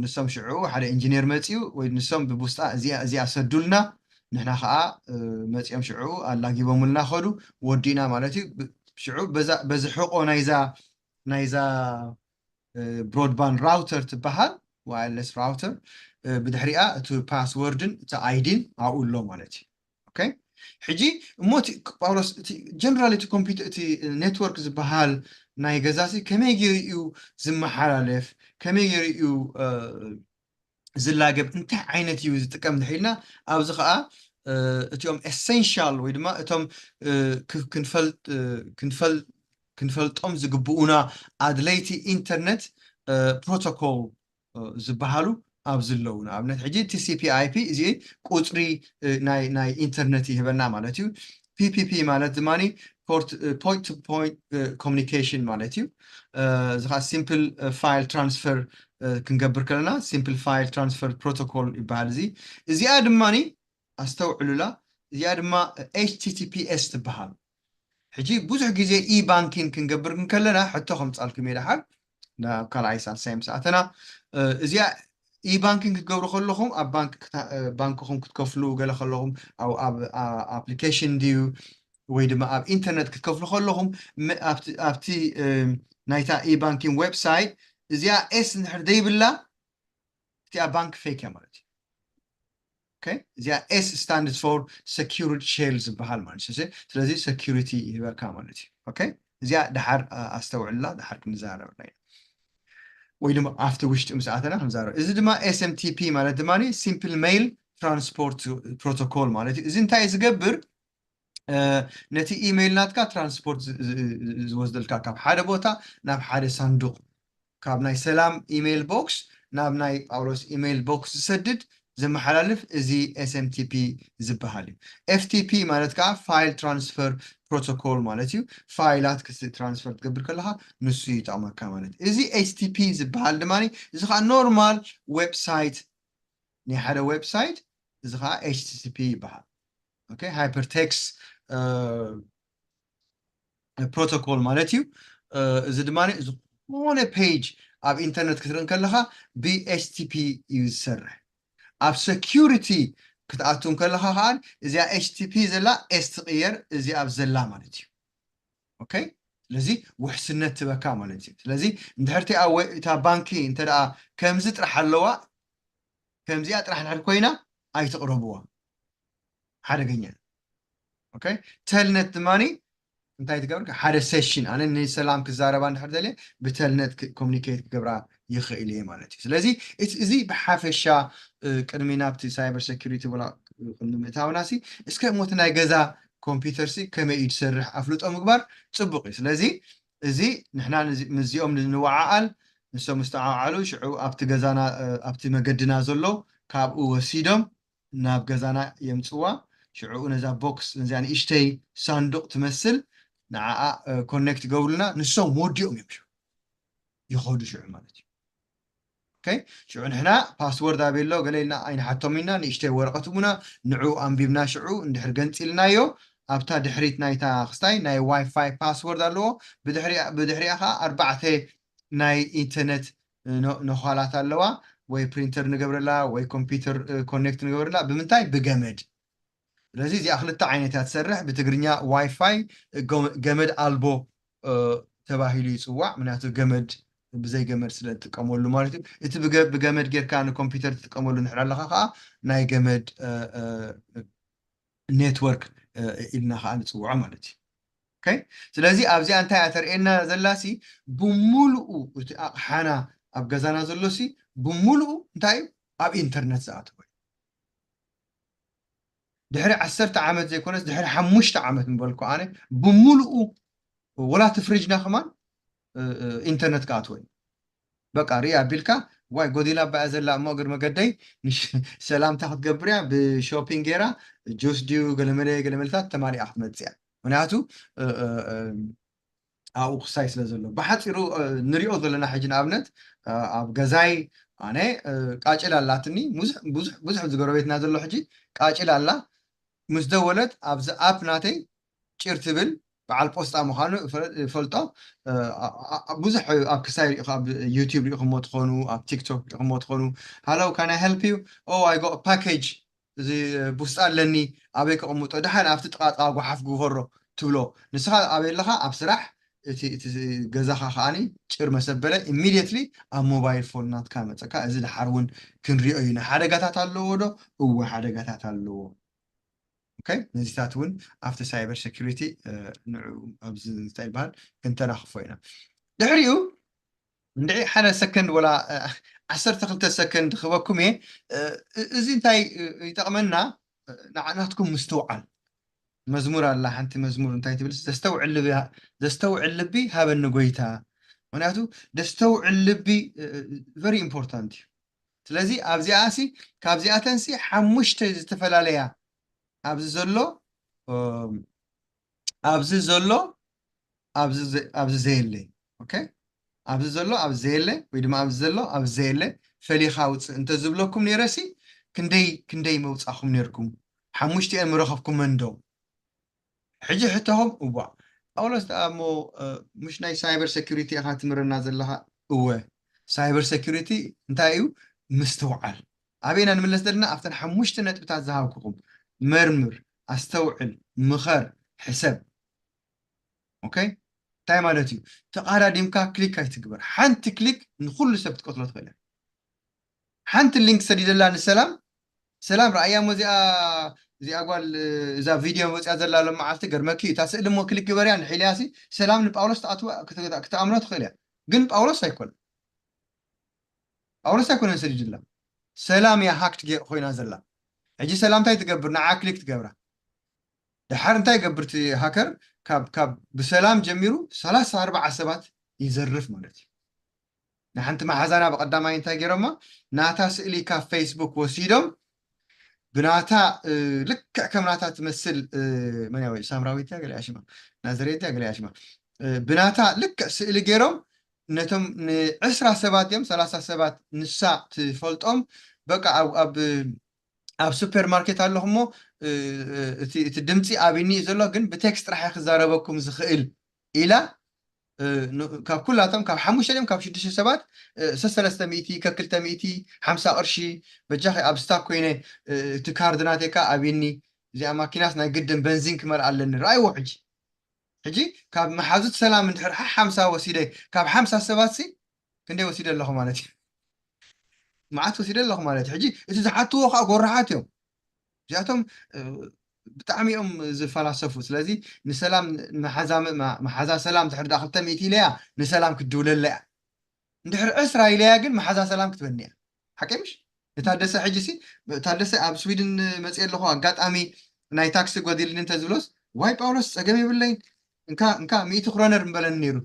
ንሶም ሽዕኡ ሓደ ኢንጂነር መፅኡ ወይ ንሶም ብቡስጣ እዚኣ እዚኣ ሰዱልና ንሕና ከዓ መፂኦም ሽዕኡ ኣላጊቦምልና ከዱ ወዲና ማለት እዩ። ሽዑ በዚ ሕቆ ናይዛ ናይዛ ብሮድባንድ ራውተር ትበሃል ዋየርለስ ራውተር ብድሕሪኣ እቲ ፓስወርድን እቲ I D ን ኣብኡ ኣሎ ማለት እዩ። ሕጂ እሞ ጳውሎስ እቲ ጀነራል እቲ ኮምፒውተር እቲ ኔትወርክ ዝበሃል ናይ ገዛሲ ከመይ ገይሩ እዩ ዝመሓላለፍ ከመይ ገይሩ እዩ ዝላገብ እንታይ ዓይነት እዩ ዝጥቀም እንድሕር ኢልና ኣብዚ ከዓ እቲኦም essential ወይ ድማ እቶም ክንፈልጦም ዝግብኡና ኣድለይቲ ኢንተርነት ፕሮቶኮል ዝበሃሉ ኣብ ዝለዉ ንኣብነት ሕጂ TCP IP እዚ ቁፅሪ ናይ ናይ ኢንተርነት ይህበና ማለት እዩ። PPP ማለት ድማ point to point communication ማለት እዩ። እዚ ከዓ simple file transfer ክንገብር ከለና simple file transfer protocol ይበሃል። እዚ እዚኣ ድማ ኣስተውዕሉላ፣ እዚኣ ድማ HTTPS ትበሃል። ሕጂ ብዙሕ ግዜ e-banking ክንገብር እንከለና ሕቶ ከምፃልኩም እየ ደሓር ናብ ካልኣይ ሳልሳይ ምስ ኣተና እዚኣ e-banking ክትገብሩ ከለኹም ኣብ ባንክኹም ክትከፍሉ ገለ ከለኹም ኣብ application ድዩ ወይ ድማ ኣብ ኢንተርነት ክትከፍሉ ከለኹም ኣብቲ ናይታ e-banking website እዚኣ S እንድሕር ዘይብላ እቲኣ ባንክ fake እያ ማለት እዩ። እዚኣ S stands for secured shell ዝበሃል ማለት እዩ። ስለዚ security ይህበካ ማለት እዩ። እዚኣ ደሓር ኣስተውዕላ፣ ደሓር ክንዛረበላ ኢና ወይ ድማ ኣብቲ ውሽጢ ምስ ኣተና ክንዛረብ። እዚ ድማ SMTP ማለት ድማ simple mail transport protocol ማለት እዩ። እዚ እንታይ ዝገብር ነቲ ኢሜይል ናትካ ትራንስፖርት ዝወስደልካ ካብ ሓደ ቦታ ናብ ሓደ ሳንዱቕ ካብ ናይ ሰላም ኢሜይል ቦክስ ናብ ናይ ጳውሎስ ኢሜይል ቦክስ ዝሰድድ ዘመሓላልፍ እዚ SMTP ዝበሃል እዩ። FTP ማለት ከዓ file transfer protocol ማለት እዩ። ፋይላት ትራንስፈር ትገብር ከለካ ንሱ ይጠቕመካ ማለት እዩ። እዚ HTTP ዝበሃል ድማ እዚ ከዓ ኖርማል ዌብሳይት ናይ ሓደ ዌብሳይት እዚ ከዓ HTTP ይበሃል። Hypertext protocol ማለት እዩ። እዚ ድማ ዝኾነ ፔጅ ኣብ ኢንተርነት ክትርኢ ከለካ ብ HTTP እዩ ዝሰርሕ። ኣብ security ክትኣቱ ከለካ ከዓ እዚኣ HTTP ዘላ S ትቕየር እዚኣ ኣብ ዘላ ማለት እዩ። ስለዚ ውሕስነት ትበካ ማለት እዩ። ስለዚ እንድሕርቲ እታ ባንኪ እንተ ከምዚ ጥራሕ ኣለዋ ከምዚኣ ጥራሕ እንድሕር ኮይና ኣይትቕረብዋ፣ ሓደገኛ። ተልነት ድማ እንታይ ትገብር? ሓደ ሴሽን ኣነ ንሰላም ክዛረባ እንድሕር ደልየ ብተልነት ኮሚኒኬት ክገብራ ይኽእል እየ ማለት እዩ። ስለዚ እዚ ብሓፈሻ ቅድሚ ናብቲ ሳይበር ሴኩሪቲ ወላ ቅድሚ ምእታውና ሲ እስከ እሞቲ ናይ ገዛ ኮምፒውተር ሲ ከመይ እዩ ዝሰርሕ ኣፍልጦ ምግባር ፅቡቅ እዩ። ስለዚ እዚ ንሕና ምስዚኦም ንወዓዓል፣ ንሶም ዝተዓዓሉ ሽዑ ኣብቲ ገዛና ኣብቲ መገድና ዘሎ ካብኡ ወሲዶም ናብ ገዛና የምፅዋ። ሽዑ ነዛ ቦክስ ነዚኣ ንእሽተይ ሳንዱቅ ትመስል ንዓኣ ኮኔክት ይገብሩልና። ንሶም ወዲኦም እዮም ሽዑ ይኸዱ ሽዑ ማለት እዩ። ሽዑ ንሕና ፓስወርድ ኣበይ ኣሎ ገለ ኢልና ኣይንሓቶም ኢና። ንእሽተይ ወረቐት እሙና ንዑ ኣንቢብና ሽዑ እንድሕር ገንፂልናዮ ኣብታ ድሕሪት ናይታ ክስታይ ናይ ዋይፋይ ፓስወርድ ኣለዎ። ብድሕሪኣ ከዓ ኣርባዕተ ናይ ኢንተርነት ነዃላት ኣለዋ። ወይ ፕሪንተር ንገብረላ ወይ ኮምፒውተር ኮኔክት ንገብረላ ብምንታይ ብገመድ። ስለዚ እዚኣ ክልተ ዓይነት እያ ትሰርሕ። ብትግርኛ ዋይፋይ ገመድ ኣልቦ ተባሂሉ ይፅዋዕ። ምክንያቱ ገመድ ብዘይ ገመድ ስለ ትጥቀመሉ ማለት እዩ። እቲ ብገመድ ጌርካ ንኮምፒውተር ትጥቀመሉ እንድሕር ኣለካ ከዓ ናይ ገመድ ኔትወርክ ኢልና ከዓ ንፅውዖ ማለት እዩ። ስለዚ ኣብዚኣ እንታይ እያ ተርእየና ዘላሲ ብሙሉኡ እቲ ኣቕሓና ኣብ ገዛና ዘሎሲ ብሙሉኡ እንታይ እዩ ኣብ ኢንተርነት ዝኣተወ ድሕሪ ዓሰርተ ዓመት ዘይኮነስ ድሕሪ ሓሙሽተ ዓመት ምበልኩ ኣነ ብሙሉኡ ወላ እቲ ፍሪጅና ከማን ኢንተርነት ክኣትወ እዩ። በቃ ሪኣ ኣቢልካ ዋይ ጎዲላ ባያ ዘላ እሞ እግር መገደይ ሰላምታ ክትገብር እያ ብሾፒንግ ገይራ ጁስ ድዩ ገለመለ ገለመልታት ተማሊኣ ክትመፅእ እያ። ምክንያቱ ኣብኡ ክሳይ ስለ ዘሎ ብሓፂሩ ንሪኦ ዘለና ሕጂ ንኣብነት ኣብ ገዛይ ኣነ ቃጭል ኣላትኒ ብዙሕ ዝጎረቤትና ዘሎ ሕጂ ቃጭል ኣላ ምስ ደወለት ኣብዚ ኣፕ ናተይ ጭር ትብል በዓል ፖስጣ ምዃኑ ይፈልጦ። ብዙሕ ኣብ ክሳይ ሪኢኹ ኣብ ዩቲብ ሪኢኹሞ ትኾኑ ኣብ ቲክቶክ ሪኢኹሞ ትኾኑ ሃለው ካን ኣይ ሄልፕ ዩ ኦ ኣይ ጎ ፓኬጅ እዚ ቡስጣ ኣለኒ ኣበይ ከቕምጦ ደሓን ኣብቲ ጥቓጥቓ ጓሓፍ ግበሮ ትብሎ ንስኻ ኣበይ ኣለኻ ኣብ ስራሕ እቲ ገዛኻ ከዓኒ ጭር መሰበለ ኢሚድየትሊ ኣብ ሞባይል ፎን ናትካ መፀካ እዚ ደሓር እውን ክንሪኦ እዩ ሓደጋታት ኣለዎ ዶ እወ ሓደጋታት ኣለዎ ነዚታት እውን ኣብቲ ሳይበር ሴኩሪቲ ንዑ ኣብዚ እንታይ ይበሃል ክንተናኽፎ ኢና ድሕሪኡ እንድዒ ሓደ ሰከንድ ወላ ዓሰርተ ክልተ ሰከንድ ክበኩም እየ እዚ እንታይ ይጠቕመና ናትኩም ምስትውዓል መዝሙር ኣላ ሓንቲ መዝሙር እንታይ ትብል ዘስተውዕል ልቢ ዘስተውዕል ልቢ ሃበኒ ጎይታ ምክንያቱ ዘስተውዕል ልቢ very important እዩ ስለዚ ኣብዚኣ ሲ ካብዚኣተን ሲ ሓሙሽተ ዝተፈላለያ ኣብዚ ዘሎ ኣብዚ ዘሎ ኣብዚ ዘየለ ኦኬ ኣብዚ ዘሎ ኣብዚ ዘየለ ወይ ድማ ኣብዚ ዘሎ ኣብዚ ዘየለ ፈሊኻ ውፅእ እንተዝብለኩም ነይረሲ ክንደይ ክንደይ መውፃኹም ነርኩም ሓሙሽቲኤን ምረኸብኩመን ዶ ሕጂ ሕቶኹም እዋ ጳውሎስ ደኣ እሞ ምሽ ናይ ሳይበር ሴኩሪቲ ኢኻ ትምህረና ዘለኻ እወ ሳይበር ሴኩሪቲ እንታይ እዩ ምስትውዓል ኣበይና ንምለስ ዘለና ኣብተን ሓሙሽተ ነጥብታት ዝሃብኩኹም መርምር ኣስተውዕል ምኸር ሕሰብ ኦኬ እንታይ ማለት እዩ ተቓዳዲምካ ክሊክ ኣይትግበር ሓንቲ ክሊክ ንኩሉ ሰብ ክትቀትሎ ትኽእል ሓንቲ ሊንክ ሰዲደላ ንሰላም ሰላም ረኣያ ሞ እዚኣ እዚኣ ጓል እዛ ቪድዮ መፅያ ዘላ ሎም መዓልቲ ገርመኪ እታ ስእሊ ሞ ክሊክ ግበርያ ንሒልያ ሲ ሰላም ንጳውሎስ ክትኣምኖ ትኽእል እያ ግን ጳውሎስ ኣይኮነ ጳውሎስ ኣይኮነን ሰዲድላ ሰላም እያ ሃክት ኮይና ዘላ ሕጂ ሰላም እንታይ ትገብር ንዓ ክሊክ ትገብራ ድሓር እንታይ ይገብር እቲ ሃከር ካብ ካብ ብሰላም ጀሚሩ ሰላሳ ኣርባዓ ሰባት ይዘርፍ ማለት እዩ ንሓንቲ መሓዛና ብቐዳማይ እንታይ ገይሮማ ናታ ስእሊ ካብ ፌስቡክ ወሲዶም ብናታ ልክዕ ከም ናታ ትመስል መን ወይ ሳምራዊት እያ ገለ ሽማ ናዝሬት እያ ገለ ሽማ ብናታ ልክዕ ስእሊ ገይሮም ነቶም ንዕስራ ሰባት እዮም ሰላሳ ሰባት ንሳ ትፈልጦም በቃ ኣብ ኣብ ሱፐርማርኬት ኣለኹ እሞ እቲ ድምፂ ኣብኒ እዩ ዘሎ ግን ብቴክስት ጥራሕ ክዛረበኩም ዝኽእል ኢላ ካብ ኩላቶም ካብ ሓሙሽተ ድም ካብ ሽዱሽተ ሰባት ሰሰለስተ ሚእቲ ከክልተ ሚእቲ ሓምሳ ቅርሺ በጃኸ ኣብ ስታክ ኮይነ እቲ ካርድ ናተካ ኣብኒ እዚኣ ማኪናስ ናይ ግድን በንዚን ክመልኣ ኣለኒ ረኣይዎ ሕጂ ሕጂ ካብ መሓዙት ሰላም እንድሕር ሓሓምሳ ወሲደ ካብ ሓምሳ ሰባት ሲ ክንደይ ወሲደ ኣለኹ ማለት እዩ መዓት ወሲደ ኣለኹ ማለት እዩ ሕጂ እቲ ዝሓትዎ ከዓ ጎረሓት እዮም እዚኣቶም ብጣዕሚ እዮም ዝፈላሰፉ ስለዚ ንሰላም መሓዛ ሰላም ድሕር ዳ ክልተ ሚእቲ ኢለያ ንሰላም ክትድውለላ እያ እንድሕር ዕስራ ኢለያ ግን መሓዛ ሰላም ክትበኒ እያ ሓቂ ምሽ ንታደሰ ሕጂ ሲ ታደሰ ኣብ ስዊድን መፅእ ኣለኹ ኣጋጣሚ ናይ ታክሲ ጎዲልኒ እንተዝብሎስ ዋይ ጳውሎስ ፀገም የብለይን እንካ እንካ ሚእቲ ክሮነር ምበለኒ ነይሩ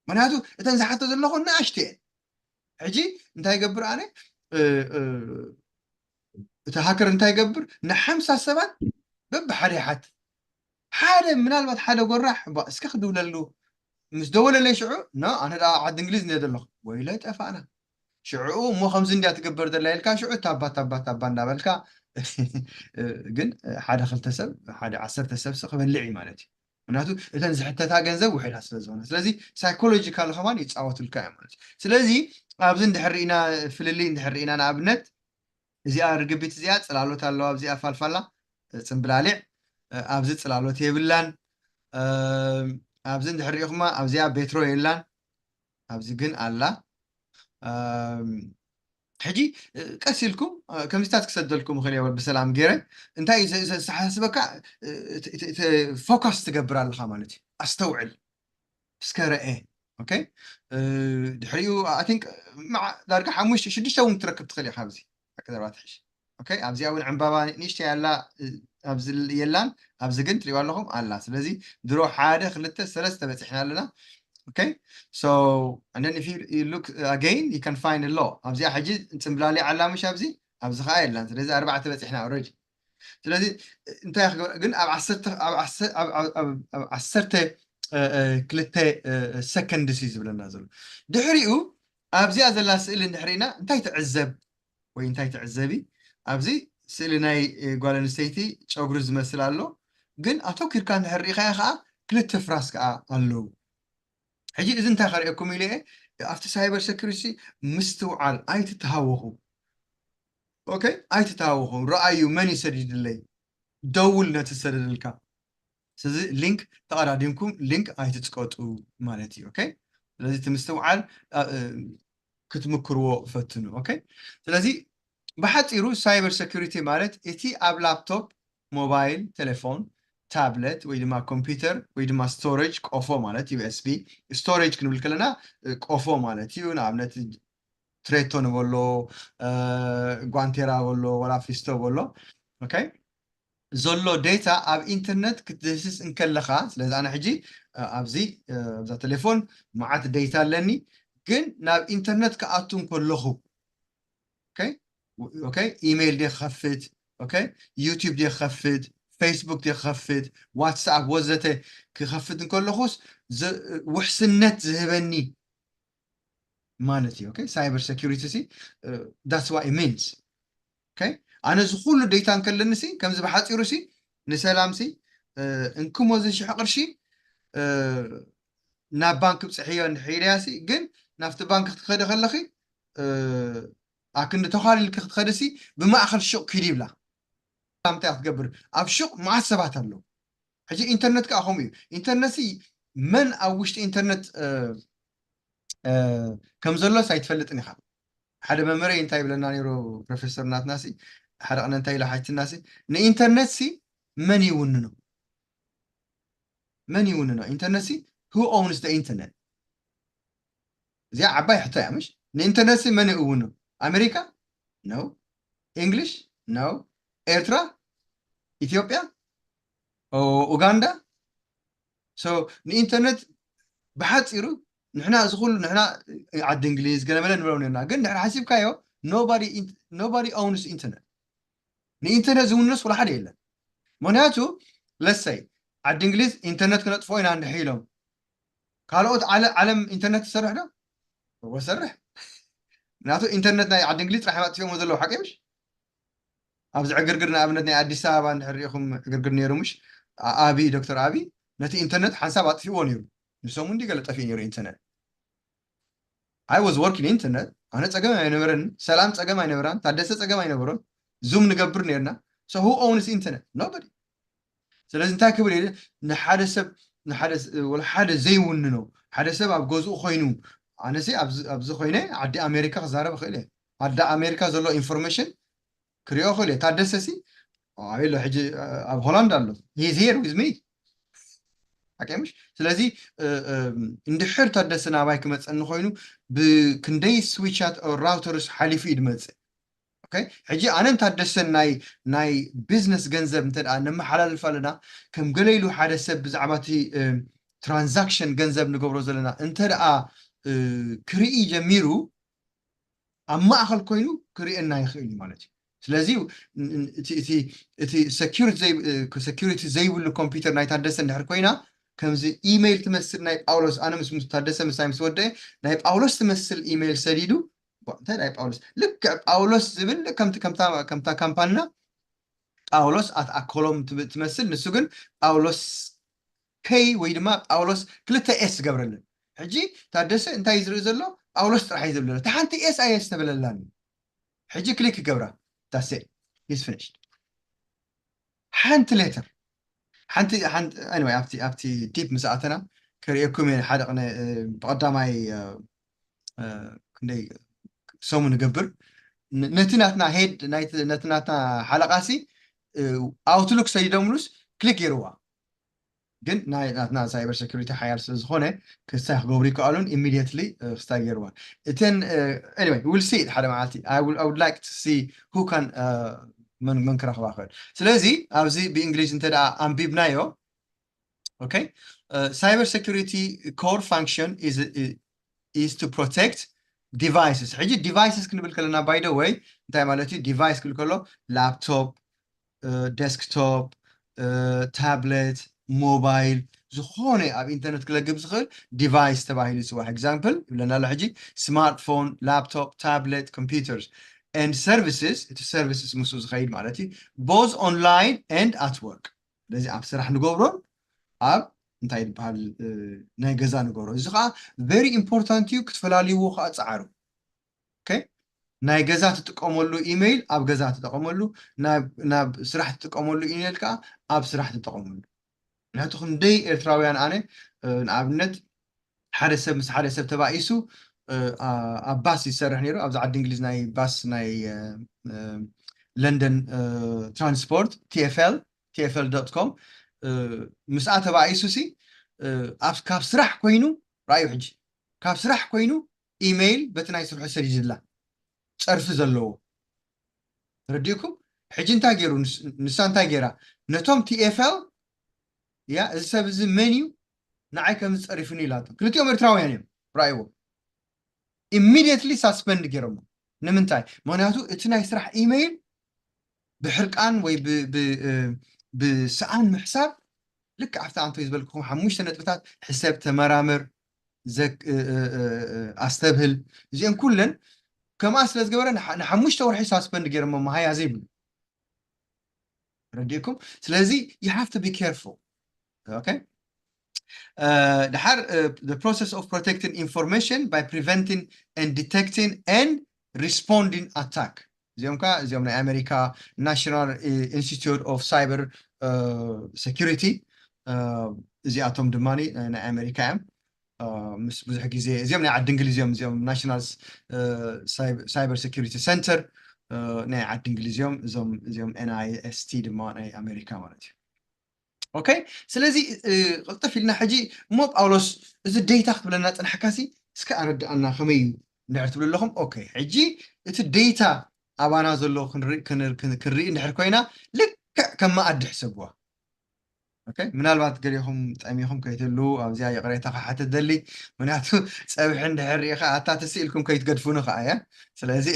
ምክንያቱ እተን ዝሓቶ ዘለኹ ንኣሽተ እየን ሕጂ እንታይ ይገብር ኣነ እቲ ሃከር እንታይ ይገብር ንሓምሳ ሰባት በብሓደ ይሓት ሓደ ምናልባት ሓደ ጎራሕ እባ እስከ ክድውለሉ ምስ ደወለለይ ሽዑ ኖ ኣነ ደኣ ዓዲ እንግሊዝ እንደ ዘለኹ ወይለ ጠፋእና ሽዑ እሞ ከምዚ እንድያ ትግበር ዘላ ኢልካ ሽዑ ታባ ታባ ታባ እንዳበልካ ግን ሓደ ክልተ ሰብ ሓደ ዓሰርተ ሰብ ክበልዕ እዩ ማለት እዩ ምክንያቱ እተን ዝሕተታ ገንዘብ ውሕዳት ስለ ዝኾነ ስለዚ ሳይኮሎጂካል ከማን ይፃወቱልካ እዮም ማለት እዩ ስለዚ ኣብዚ እንድሕር ርኢና ፍልልይ እንድሕር ርኢና ንኣብነት እዚኣ ርግቢት እዚኣ ፅላሎት ኣለዋ ኣብዚኣ ፋልፋላ ፅምብላሊዕ ኣብዚ ፅላሎት የብላን ኣብዚ እንድሕር ርኢኹማ ኣብዚኣ ቤትሮ የላን ኣብዚ ግን ኣላ ሕጂ ቀስ ኢልኩም ከምዚታት ክሰደልኩም ይኽእል እየ ብሰላም ገይረ እንታይ እዩ ዘተሓሳስበካ ፎካስ ትገብር ኣለኻ ማለት እዩ ኣስተውዕል እስከ ረአ ድሕሪኡ ቲንክ ዳርጋ ሓሙሽተ ሽዱሽተ እውን ትረክብ ትኽእል ኢኻ ኣብዚ ሓቂ ዘረባ ትሕሽ ኣብዚኣ እውን ዕምባባ ንእሽተይ ኣላ ኣብዚ የላን ኣብዚ ግን ትሪእዋ ኣለኹም ኣላ ስለዚ ድሮ ሓደ ክልተ ሰለስተ በፂሕና ኣለና okay so and then if you, you look again you can find a law ኣብዚኣ ሕጂ ፅምብላሊ ዓላ ምሽ ኣብዚ ኣብዚ ከዓ የላን ስለዚ ኣርባዕተ በፂሕና already ስለዚ እንታይ ክገብር ግን ኣብ ዓሰርተ ኣብ ዓሰርተ ክልተ ሰከንድስ እዩ ዝብለና ዘሎ ድሕሪኡ ኣብዚኣ ዘላ ስእሊ እንድሕሪና እንታይ ትዕዘብ ወይ እንታይ ትዕዘቢ ኣብዚ ስእሊ ናይ ጓል ኣንስተይቲ ጨጉሪ ዝመስል ኣሎ ግን ኣተኪርካ እንድሕር ርኢኻዮ ከዓ ክልተ ፍራስ ከዓ ኣለዉ ሕጂ እዚ እንታይ ከርእየኩም ኢለ ኣብቲ ሳይበር ሰኪሪቲ ምስትውዓል ኣይትተሃወኹ okay ኣይትተሃወኹ ረኣዩ መን ይሰዲድለይ ደውል ነቲ ዝሰደደልካ ስለዚ ሊንክ ተቐዳዲምኩም ሊንክ ኣይትፅቀጡ ማለት እዩ okay ስለዚ እቲ ምስትውዓል ክትምክርዎ ፈትኑ okay ስለዚ ብሓፂሩ ሳይበር ሰኪሪቲ ማለት እቲ ኣብ ላፕቶፕ ሞባይል ቴሌፎን ታብለት ወይ ድማ ኮምፒውተር ወይ ድማ ስቶሬጅ ቆፎ ማለት ዩኤስቢ ስቶሬጅ ክንብል ከለና ቆፎ ማለት እዩ ንኣብነት ትሬቶ ንበሎ ጓንቴራ በሎ ወላ ፊስቶ በሎ okay ዘሎ ዴታ ኣብ ኢንተርነት ክትደስስ እንከለኻ ስለዚ ኣነ ሕጂ ኣብዚ ኣብዛ ቴሌፎን መዓት ዴታ ኣለኒ ግን ናብ ኢንተርነት ክኣቱ እንከለኹ okay okay? ኢሜይል ድየ ክኸፍት? Okay? ዩቲዩብ ድየ ክኸፍት? ፌስቡክ ድየ ክኸፍት? ዋትስኣፕ ወዘተ ክኸፍት እንከለኹስ፣ ዝ-፣ ውሕስነት ዝህበኒ ማለት እዩ። Okay? ሳይበር ሴኩሪቲ ሲ፣ that's what it means። Okay? ኣነ እዚ ኩሉ ዴታ እንከለኒ ሲ፣ ከምዚ ብሓፂሩ ሲ፣ ንሰላም ሲ፣ እ፣ እንክሞ እዚ ሽሕ ቅርሺ፣ እ፣ ናብ ባንክ ብፅሕዮ እንድሕር ኢለያ ሲ፣ ግን ናብቲ ባንክ ክትኸደ ከለኺ፣ እ፣ ኣክንዲ ተዃሊልኪ ክትኸዲ ሲ፣ ብማእኸል ሹቕ ኪድ ይብላ። እንታይ ክትገብር? ኣብ ሹቕ መዓት ሰባት ኣለዉ። ሕጂ ኢንተርነት ከዓ ከምኡ እዩ። ኢንተርነት ሲ፣ መን ኣብ ውሽጢ ኢንተርነት፣ እ፣ እ፣ ከም ዘሎስ ኣይትፈልጥን ኢኻ። ሓደ መምህረይ እንታይ ይብለና ነይሩ ፕሮፌሰር ናትና ሲ፣ ሓደ ቅነ እንታይ ኢሉ ሓቲትና ሲ፣ ንኢንተርነት ሲ መን ይውንኖ? መን ይውንኖ? ኢንተርነት ሲ፣ who owns the internet? እዚኣ ዓባይ ሕቶ እያ፣ ምሽ? ንኢንተርነት ሲ መን ይውንኖ? ኣሜሪካ? No። ኢንግሊሽ? No። ኤርትራ? ኢትዮጵያ? ኦ፣ ኡጋንዳ? So ንኢንተርነት ብሓፂሩ ንሕና እዚ ኩሉ ንሕና ዓዲ እንግሊዝ ገለመለ ንብሎም ነርና፣ ግን ንሕና ሓሲብካዮ nobody in-, nobody owns internet። ንኢንተርነት ዝውንስ ወላ ሓደ የለን። ምክንያቱ ለሰይ ዓዲ እንግሊዝ ኢንተርነት ክነጥፍኦ ኢና እንድሕር ኢሎም፣ ካልኦት ዓለ-፣ ዓለም ኢንተርነት ትሰርሕ ዶ? እወ ሰርሕ። ምክንያቱ ኢንተርነት ናይ ዓዲ እንግሊዝ ጥራሕ ኣጥፊኦሞ ዘለዉ፣ ሓቂ ምሽ? ኣብዚ ዕግርግር ንኣብነት ናይ ኣዲስ ኣበባ እንድሕር ሪኢኹም ዕግርግር ነይሩ ምሽ? ኣ-፣ ኣቢ፣ ዶክተር ኣቢ ነቲ ኢንተርነት ሓንሳብ ኣጥፊእዎ ነይሩ። ንሶም እንዲ ገለ ጠፊኡ ነይሩ ኢንተርነት። I was working internet። ኣነ ጸገም ኣይነበረን፣ ሰላም ጸገም ኣይነበራን፣ ታደሰ ጸገም ኣይነበሮን። ዙም ንገብር ነርና። So who owns internet? Nobody። ስለዚ እንታይ ክብል እየ፣ ንሓደ ሰብ፣ ንሓደ ስ-፣ ወላ ሓደ ዘይውንኖ፣ ሓደ ሰብ ኣብ ገዝኡ ኮይኑ፣ ኣነሲ ኣብዚ፣ ኣብዚ ኮይነ ዓዲ ኣሜሪካ ክዛረብ እኽእል እየ። ዓዲ ኣሜሪካ ዘሎ ኢንፎርሜሽን ክሪኦ እኽእል እየ። ታደሰ ሲ ኣበይ ኣሎ? ሕጂ ኣብ ሆላንድ ኣሎ። He's here with me። ሓቂ ምሽ? ስለዚ፣ እ፣ እ፣ እንድሕር ታደሰ ናባይ ክመፀኒ ኮይኑ፣ ብክንደይ ስዊቻት ራውተርስ ሓሊፉ እዩ ዝመፅእ። ኦኬ? ሕጂ ኣነን ታደሰን ናይ፣ ናይ ቢዝነስ ገንዘብ እንተ ደኣ ነመሓላልፍ ኣለና፣ ከም ገለ ኢሉ ሓደ ሰብ ብዛዕባ እቲ፣ እ፣ ትራንዛክሽን ገንዘብ ንገብሮ ዘለና እንተ ደኣ፣ እ፣ ክርኢ ጀሚሩ፣ ኣብ ማእኸል ኮይኑ ክርእየና ይኽእል እዩ ማለት እዩ። ስለዚ ን-፣ ን-፣ እቲ፣ እቲ፣ እቲ ሴኩሪቲ ዘይ-፣ እ፣ ሴኩሪቲ ዘይብሉ ኮምፒውተር ናይ ታደሰ እንድሕር ኮይና፣ ከምዚ ኢሜይል ትመስል ናይ ጳውሎስ፣ ኣነ ምስ፣ ምስ ታደሰ ምሳይ ምስ ወደአ፣ ናይ ጳውሎስ ትመስል ኢሜይል ሰዲዱ፣ ቧ-፣ እንታይ ናይ ጳውሎስ? ልክዕ ጳውሎስ ዝብል ከምቲ፣ ከምታ፣ ከምታ ካምፓንና ጳውሎስ ኣት ኣኮሎም ትብ-፣ ትመስል፣ ንሱ ግን ጳውሎስ ከይ ወይ ድማ ጳውሎስ ክልተ ኤስ ዝገብረለን። ሕጂ ታደሰ እንታይ እዩ ዝርኢ ዘሎ? ጳውሎስ ጥራሕ እዩ ዝብል ዘሎ። እታ ሓንቲ ኤስ ኣየስተብለላን እዩ። ሕጂ ክሊክ ይገብራ። That's it. He's finished. ሓንቲ ሌተር። ሓንቲ፣ ሓንቲ፣ anyway፣ ኣብቲ፣ ኣብቲ ዲፕ ምስ ኣተና ከርእየኩም እየ። ሓደ ቅነ፣ እ፣ ብቐዳማይ፣ እ፣ እ፣ ክንደይ ሰሙን ንገብር። ን-፣ ነቲ ናትና ሄድ፣ ናይቲ፣ ነቲ ናትና ሓለቓሲ፣ እ፣ ኣውትሉክ ሰዲዶምሉስ ክሊክ ገይርዋ። ግን ናይ ናትና ሳይበር ሴኩሪቲ ሓያል ስለ ዝኾነ ክስታይ ክገብሩ ይከኣሉን፣ ኢሚዲየትሊ፣ እ፣ ክስታይ ገይርዋ። እተን፣ እ፣ anyway, we'll see it ሓደ መዓልቲ። I will, I would like to see who can, እ፣ መን፣ መን ክረኽባ ክእል። ስለዚ ኣብዚ ብእንግሊዝ እንተ ደኣ ኣንቢብናዮ፣ ኦኬ፣ እ፣ cyber security core function is, is to protect devices። ሕጂ ዲቫይስስ ክንብል ከለና፣ by the way፣ እንታይ ማለት እዩ? ዲቫይስ ክብል ከሎ ላፕቶፕ፣ እ፣ ዴስክቶፕ፣ እ፣ ታብሌት፣ ሞባይል፣ ዝኾነ ኣብ ኢንተርነት ክለግብ ዝኽእል ዲቫይስ ተባሂሉ ይፅዋዕ። ኤግዛምፕል ይብለና ኣሎ ሕጂ፣ ስማርትፎን፣ ላፕቶፕ፣ ታብሌት፣ ኮምፒውተርስ and services፣ እቲ ሰርቪስስ ምስኡ ዝኸይድ ማለት እዩ፣ both online and at work። ስለዚ ኣብ ስራሕ ንገብሮን ኣብ እንታይ ዝበሃል፣ እ፣ ናይ ገዛ ንገብሮ። እዚ ከዓ very important እዩ፣ ክትፈላልይዎ ከዓ ጸዓሩ። ኦኬ? ናይ ገዛ ትጥቀመሉ ኢሜይል ኣብ ገዛ ትጠቐመሉ፣ ናብ፣ ናብ ስራሕ ትጥቀመሉ ኢሜይል ከዓ ኣብ ስራሕ ትጠቐመሉ። ምክንያቱ ክንደይ ኤርትራውያን ኣነ፣ እ፣ ንኣብነት ሓደ ሰብ ምስ ሓደ ሰብ ተባኢሱ፣ እ፣ ኣ-፣ ኣብ ባስ ይሰርሕ ነይሩ። ኣብዚ ዓዲ እንግሊዝ ናይ ባስ ናይ፣ እ፣ እ፣ ለንደን፣ እ፣ ትራንስፖርት፣ ቲ ኤፍ ኤል፣ ቲ ኤፍ ኤል ዶት ኮም፣ እ፣ ምስኣ ተባኢሱ ሲ፣ እ፣ ኣብ፣ ካብ ስራሕ ኮይኑ፣ ራእዩ ሕጂ፣ ካብ ስራሕ ኮይኑ ኢሜይል በቲ ናይ ስርሑ ሰዲድላ፣ ጸርፊ ዘለዎ። ተረዲእኩም? ሕጂ እንታይ ገይሩ? ንስ-፣ ንሳ እንታይ ገይራ? ነቶም ቲ ኤፍ ኤል፣ ያ፣ እዚ ሰብ እዚ መን እዩ? ንዓይ ከም ዝጸሪፉኒ ኢላቶ። ክልቲኦም ኤርትራውያን እዮም፣ ራእይዎ። ኢሚዲየትሊ ሳስፐንድ ገይሮሞ። ንምንታይ? ምክንያቱ እቲ ናይ ስራሕ ኢሜይል ብሕርቃን ወይ ብሰኣን ምሕሳብ ልክ ኣብቲ ኣንቶይ ዝበልኩኹም ሓሙሽተ ነጥብታት ሕሰብ፣ ተመራመር፣ ኣስተብህል፣ እዚአን ኩለን ከምኣ ስለ ዝገበረ ንሓሙሽተ ወርሒ ሳስፐንድ ገይሮሞ መሃያ ዘይብሉ ረዲእኩም። ስለዚ you have to be careful. Okay? ድሓር the process of protecting information by preventing and detecting and responding attack. እዚኦም ከ እዚኦም ናይ ኣሜሪካ National Institute of Cyber Security፣ እዚኣቶም ድማ ናይ ኣሜሪካ እዮም። ምስ ብዙሕ ግዜ እዚኦም ናይ ዓዲ እንግሊዝ እዮም። እዚኦም National Cyber Security Center ናይ ዓዲ እንግሊዝ እዮም። እዞም እዚኦም NIST ድማ ናይ ኣሜሪካ ማለት እዩ። ኦኬ፣ ስለዚ ቅልጥፍ ኢልና ሕጂ እሞ ጳውሎስ እዚ ዴታ ክትብለና ፅናሕካሲ እስከ ኣረድኣና ከመይ እዩ እንድሕር ትብሉ ኣለኹም። ኦኬ፣ ሕጂ እቲ ዴታ ኣባና ዘሎ ክንርኢ እንድሕር ኮይና ልክዕ ከም መኣዲ ሕሰብዋ። ኦኬ፣ ምናልባት ገሊኹም ጠሚኹም ከይትህልዉ ኣብዚኣ ይቕሬታ ክሓትት ደሊ። ምክንያቱ ፀብሒ እንድሕር ርኢኻ ኣታ ትስኢልኩም ከይትገድፉኒ ከዓ እያ። ስለዚ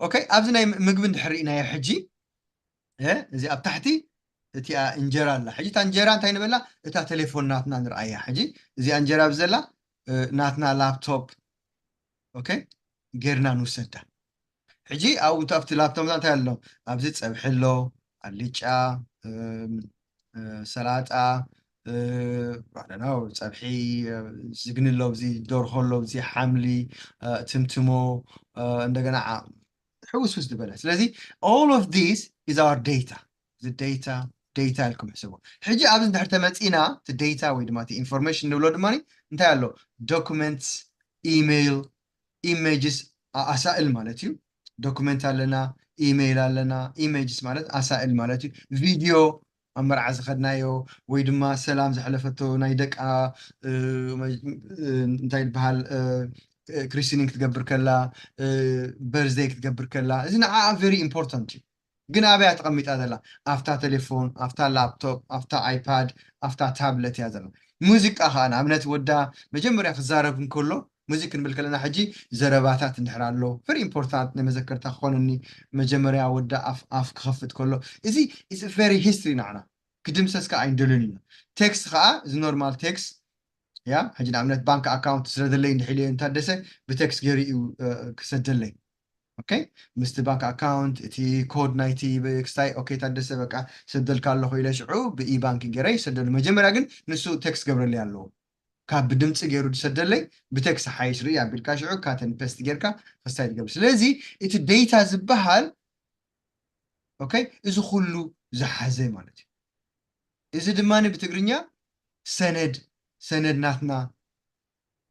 ኦኬ፣ ኣብዚ ናይ ምግቢ እንድሕር ርኢናዮ ሕጂ እዚ ኣብ ታሕቲ እቲኣ እንጀራ ኣላ። ሕጂ እታ እንጀራ እንታይ ንበላ? እታ ቴሌፎን ናትና ንርኣያ። ሕጂ እዚኣ እንጀራ ብዘላ ናትና ላፕቶፕ ኦኬ ጌርና ንውሰዳ። ሕጂ ኣብኡ ኣብቲ ላፕቶፕ እንታይ ኣሎ? ኣብዚ ፀብሒ ኣሎ፣ ኣልጫ፣ ሰላጣ፣ ፀብሒ፣ ዝግኒ ኣሎ፣ ኣብዚ ደርሆ ኣሎ፣ ኣብዚ ሓምሊ፣ ትምትሞ፣ እንደገና ሕውስውስ ዝበለ። ስለዚ all of this is our data። እዚ ዴታ ዴታ ኢልኩም ሕስቦ። ሕጂ ኣብዚ እንድሕር ተመፂና እቲ ዴታ ወይ ድማ እቲ ኢንፎርሜሽን ንብሎ ድማ እንታይ ኣሎ? ዶኩመንትስ፣ ኢሜይል፣ ኢሜጅስ፣ ኣሳእል ማለት እዩ። ዶኩመንት ኣለና፣ ኢሜይል ኣለና። ኢሜጅስ ማለት ኣሳእል ማለት እዩ። ቪድዮ ኣብ መርዓ ዝኸድናዮ ወይ ድማ ሰላም ዘሕለፈቶ ናይ ደቃ እንታይ ይበሃል ክሪስኒንግ ክትገብር ከላ በርዝደይ ክትገብር ከላ እዚ ንዓኣ ቨሪ ኢምፖርታንት እዩ። ግን ኣበያ ተቐሚጣ ዘላ? ኣብታ ቴሌፎን፣ ኣብታ ላፕቶፕ፣ ኣብታ ኣይፓድ፣ ኣብታ ታብለት እያ ዘላ። ሙዚቃ ከዓ ንኣብነት ወዳ መጀመርያ ክዛረብ እንከሎ ሙዚክ ክንብል ከለና ሕጂ ዘረባታት እንድሕር ኣሎ ቨሪ ኢምፖርታንት ናይ መዘከርታ ክኾነኒ መጀመርያ ወዳ ኣፍ ኣፍ ክኸፍት ከሎ እዚ ኢዝ ቨሪ ሂስትሪ ናዕና ክድምሰስ ከዓ ኣይንደልን ኢና። ቴክስት ከዓ እዚ ኖርማል ቴክስት ያ ሕጂ ንኣብነት ባንክ ኣካውንት ስለ ዘለይ እንድሕር ኢለ ታደሰ ብቴክስት ገይሩ እዩ ክሰደለይ። ኦኬ ምስቲ ባንክ ኣካውንት እቲ ኮድ ናይቲ ክስታይ ኦኬ ታደሰ በቃ ሰደልካ ኣለኹ ኢለ ሽዑ ብኢ ባንክ ገይረ ይሰደሉ። መጀመርያ ግን ንሱ ቴክስት ገብረለይ ኣለዎ። ካብ ብድምፂ ገይሩ ዝሰደለይ ብቴክስት ሓይሽ ርኢ ኣቢልካ ሽዑ ካተን ፔስት ጌርካ ክስታይ ትገብር። ስለዚ እቲ ዴታ ዝበሃል ኦኬ እዚ ኩሉ ዝሓዘ ማለት እዩ። እዚ ድማ ብትግርኛ ሰነድ ሰነድ ናትና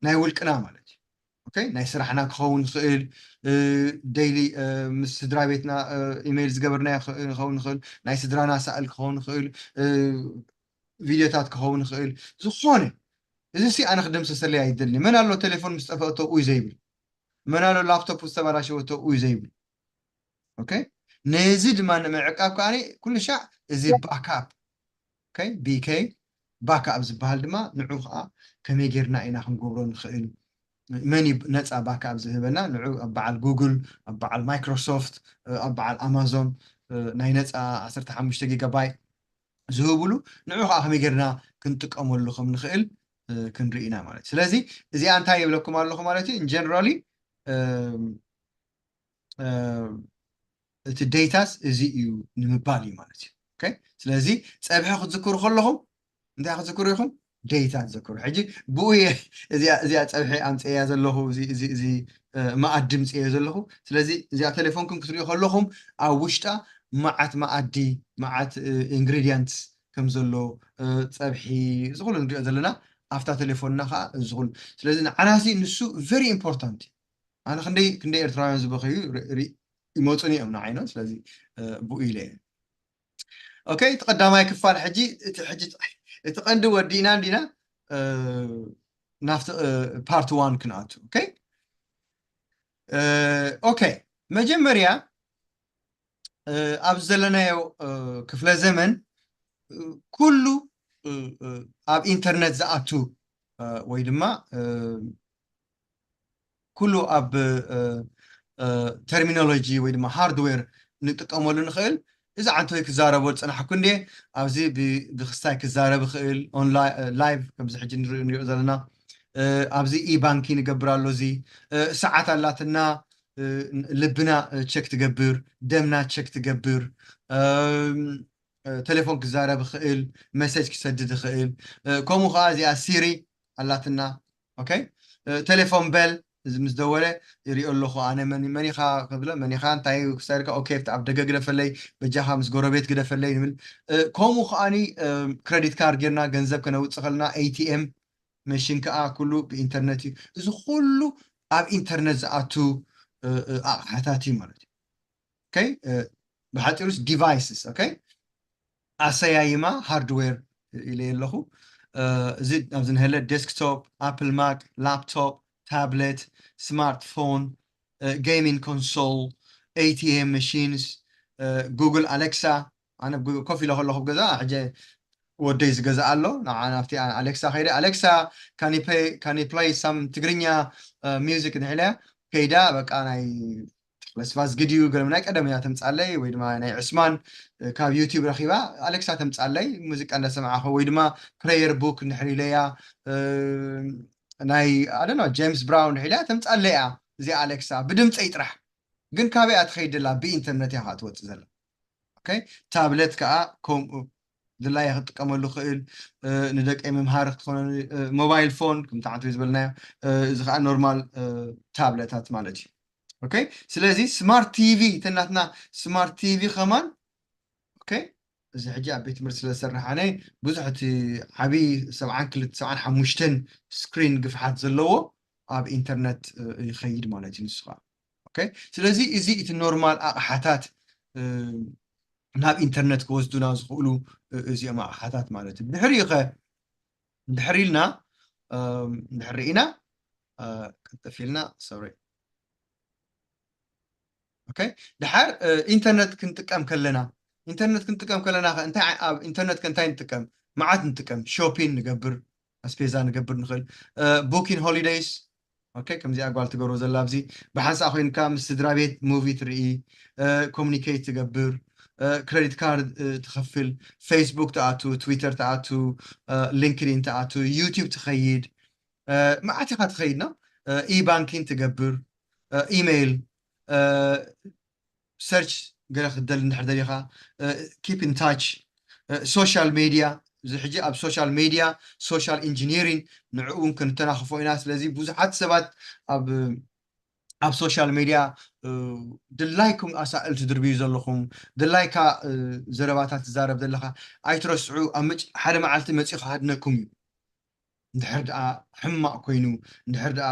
ናይ ውልቅና ማለት እዩ። ኦኬ ናይ ስራሕና ክኸውን ይኽእል፣ ዴይሊ ምስ ስድራ ቤትና ኢሜይል ዝገበርናዮ ክኸውን ይኽእል፣ ናይ ስድራና ሳእል ክኸውን ይኽእል፣ ቪድዮታት ክኸውን ይኽእል፣ ዝኾነ እዚ ሲ ኣነ ክደምሰሰለይ ኣይደልን። መን ኣሎ ቴሌፎን ምስ ጠፍአ እተውኡ እዩ ዘይብል? መን ኣሎ ላፕቶፕ ዝተበላሸወ እተውኡ እዩ ዘይብል? ኦኬ ነዚ ድማ ንምዕቃብ ከዓ ኩሉ ሻዕ እዚ ባካፕ ኦኬ ቢኬ ባካፕ ዝበሃል ድማ ንዑ ከዓ ከመይ ጌርና ኢና ክንገብሮ ንኽእል? መን እዩ ነፃ ባካፕ ዝህበና? ንዑ ኣብ በዓል ጉግል፣ ኣብ በዓል ማይክሮሶፍት፣ ኣብ በዓል ኣማዞን ናይ ነፃ ዓሰርተ ሓሙሽተ ጊጋባይት ዝህብሉ ንዑ ከዓ ከመይ ጌርና ክንጥቀመሉ ከም ንኽእል ክንርኢ ኢና ማለት እዩ። ስለዚ እዚኣ እንታይ ይብለኩም ኣለኹ ማለት እዩ። ኢን ጀነራሊ እቲ ዴታስ እዚ እዩ ንምባል እዩ ማለት እዩ። ኦኬ ስለዚ ፀብሒ ክትዝክሩ ከለኹም እንታይ ክትዝክሩ ኢኹም? ዴታ ትዘክሩ። ሕጂ ብኡ እየ እዚኣ እዚኣ ፀብሒ ኣምፅእያ ዘለኹ እዚ እዚ እዚ መኣዲ ምፅእዮ ዘለኹ። ስለዚ እዚኣ ቴሌፎንኩም ክትሪኡ ከለኹም ኣብ ውሽጣ መዓት መኣዲ መዓት ኢንግሪዲየንትስ ከም ዘሎ ፀብሒ እዚ ኩሉ ንሪኦ ዘለና ኣብታ ቴሌፎንና ከዓ እዚ ኩሉ ስለዚ ንዓናሲ ንሱ ቨሪ ኢምፖርታንት እዩ። ኣነ ክንደይ ክንደይ ኤርትራውያን ዝበኸዩ ይመፁኒ እዮም ንዓይኖ ስለዚ ብኡ ኢለ እየ። ኦኬ እቲ ቀዳማይ ክፋል ሕጂ እቲ ሕጂ እቲ ቀንዲ ወዲእና እንዲና ናብቲ ፓርት ዋን ክንኣቱ። ኦኬ ኦኬ መጀመርያ ኣብ ዘለናዮ ክፍለ ዘመን ኩሉ ኣብ ኢንተርነት ዝኣቱ ወይ ድማ ኩሉ ኣብ ተርሚኖሎጂ ወይ ድማ ሃርድዌር ንጥቀመሉ ንኽእል። እዚ ዓንተወይ ክዛረቦ ዝፀናሕኩ እንዴ ኣብዚ ብክስታይ ክዛረብ ይኽእል ኦንላይን ላይቭ ከምዚ ሕጂ ንሪኦ ዘለና ኣብዚ ኢ ባንኪ ንገብር ኣሎ። እዚ ሰዓት ኣላትና፣ ልብና ቸክ ትገብር፣ ደምና ቸክ ትገብር፣ ቴሌፎን ክዛረብ ይኽእል፣ መሴጅ ክሰድድ ይኽእል። ከምኡ ከዓ እዚኣ ሲሪ ኣላትና። ኦኬ፣ ቴሌፎን በል፣ እዚ ምስ ደወለ ይሪኦ ኣለኹ ኣነ። መን ኢኻ ክብሎ፣ መን ኢኻ፣ እንታይ ክሳድካ፣ ኦኬ፣ ኣብ ደገ ግደፈለይ፣ በጃኻ ምስ ጎረቤት ግደፈለይ ንብል። ከምኡ ከዓኒ ክሬዲት ካርድ ጌርና ገንዘብ ከነውፅእ ከለና ኤቲኤም መሽን ከዓ ኩሉ ብኢንተርነት እዩ። እዚ ኩሉ ኣብ ኢንተርነት ዝኣቱ ኣቕሓታት እዩ ማለት እዩ። ኦኬ፣ ብሓፂሩስ ዲቫይስስ። ኦኬ፣ ኣሰያይማ ሃርድዌር ኢለ ኣለኹ። እዚ ኣብዚ ንሀለ ዴስክቶፕ፣ ኣፕል ማክ፣ ላፕቶፕ፣ ታብሌት፣ ስማርትፎን፣ ጌሚንግ ኮንሶል፣ ኤቲኤም መሽንስ፣ ጉግል ኣሌክሳ። ኣነ ኮፍ ኢለ ከለኹ ገዛ ሕጂ ወደይ ዝገዛ ኣሎ። ንዓ ናብቲ ኣሌክሳ ከይደ፣ ኣሌክሳ፣ ካን ፕሌይ ሳም ትግርኛ ሚዚክ ንሕለያ ከይዳ በቃ ናይ ለስፋስ ግድዩ ገለ ናይ ቀደም እያ ተምጻለይ ወይ ድማ ናይ ዕስማን ካብ ዩቲብ ረኺባ ኣሌክሳ ተምጻለይ ሙዚቃ እንዳሰማዕኸ ወይ ድማ ፕሬየር ቡክ እንድሕር ኢለያ ናይ ኣደኖ ጀምስ ብራውን ሒላ ተምጻለይ እያ። እዚኣ ኣሌክሳ ብድምፀይ ጥራሕ ግን ካበይ እያ ትኸይድ ዘላ? ብኢንተርነት እያ ከዓ ትወፅእ ዘላ። ኦኬ፣ ታብለት ከዓ ከምኡ ድላየ ክጥቀመሉ ክእል ንደቀይ መምሃሪ ክትኾነ ሞባይል ፎን ከምቲ ዓንተ ዝበልናዮ እዚ ከዓ ኖርማል ታብለታት ማለት እዩ። ኦኬ፣ ስለዚ ስማርት ቲቪ ተናትና ስማርት ቲቪ ከማን ኦኬ፣ እዚ ሕጂ ኣብ ቤት ትምህርቲ ስለ ዝሰርሕ ኣነ ብዙሕ እቲ ዓብዪ ሰብዓን ክልተ ሰብዓን ሓሙሽተን ስክሪን ግፍሓት ዘለዎ ኣብ ኢንተርነት ይኸይድ ማለት እዩ ንሱ ከዓ። ኦኬ፣ ስለዚ እዚ እቲ ኖርማል ኣቕሓታት ናብ ኢንተርነት ክወስዱና ዝኽእሉ እዚኦም ኣቕሓታት ማለት እዩ። ድሕሪኡ ኸ እንድሕር ኢልና እንድሕር ርኢና ቅልጥፍ ኢልና ሶሪ ኦኬ፣ ድሓር ኢንተርነት ክንጥቀም ከለና ኢንተርነት ክንጥቀም ከለና እንታይ ኣብ ኢንተርነት ከ እንታይ ንጥቀም? መዓት ንጥቀም፣ ሾፒን ንገብር፣ ኣስፔዛ ንገብር ንኽእል፣ ቡኪን ሆሊደይስ። ኦኬ፣ ከምዚኣ ጓል ትገብሮ ዘላ ኣብዚ ብሓንሳእ ኮይንካ ምስ ስድራ ቤት ሙቪ ትርኢ፣ ኮሚኒኬት ትገብር፣ ክሬዲት ካርድ ትኸፍል፣ ፌስቡክ ትኣቱ፣ ትዊተር ትኣቱ፣ ሊንክዲን ትኣቱ፣ ዩቲዩብ ትኸይድ፣ መዓት ኢኻ ትኸይድ ነው። ኢ ባንኪን ትገብር፣ ኢሜይል ሰርች ገለ ክትደሊ እንድሕር ደሊኻ፣ ኪፕ ኢን ታች፣ ሶሻል ሜድያ። እዚ ሕጂ ኣብ ሶሻል ሜድያ ሶሻል ኢንጂኒሪንግ ንዕኡ እውን ክንተናኽፎ ኢና። ስለዚ ብዙሓት ሰባት ኣብ ኣብ ሶሻል ሜድያ ድላይኩም ኣሳእል ትድርብዩ ዘለኹም፣ ድላይካ ዘረባታት ትዛረብ ዘለኻ ኣይትረስዑ። ኣብ መጭ ሓደ መዓልቲ መፂኡ ክሃድነኩም እዩ። እንድሕር ደኣ ሕማቕ ኮይኑ እንድሕር ደኣ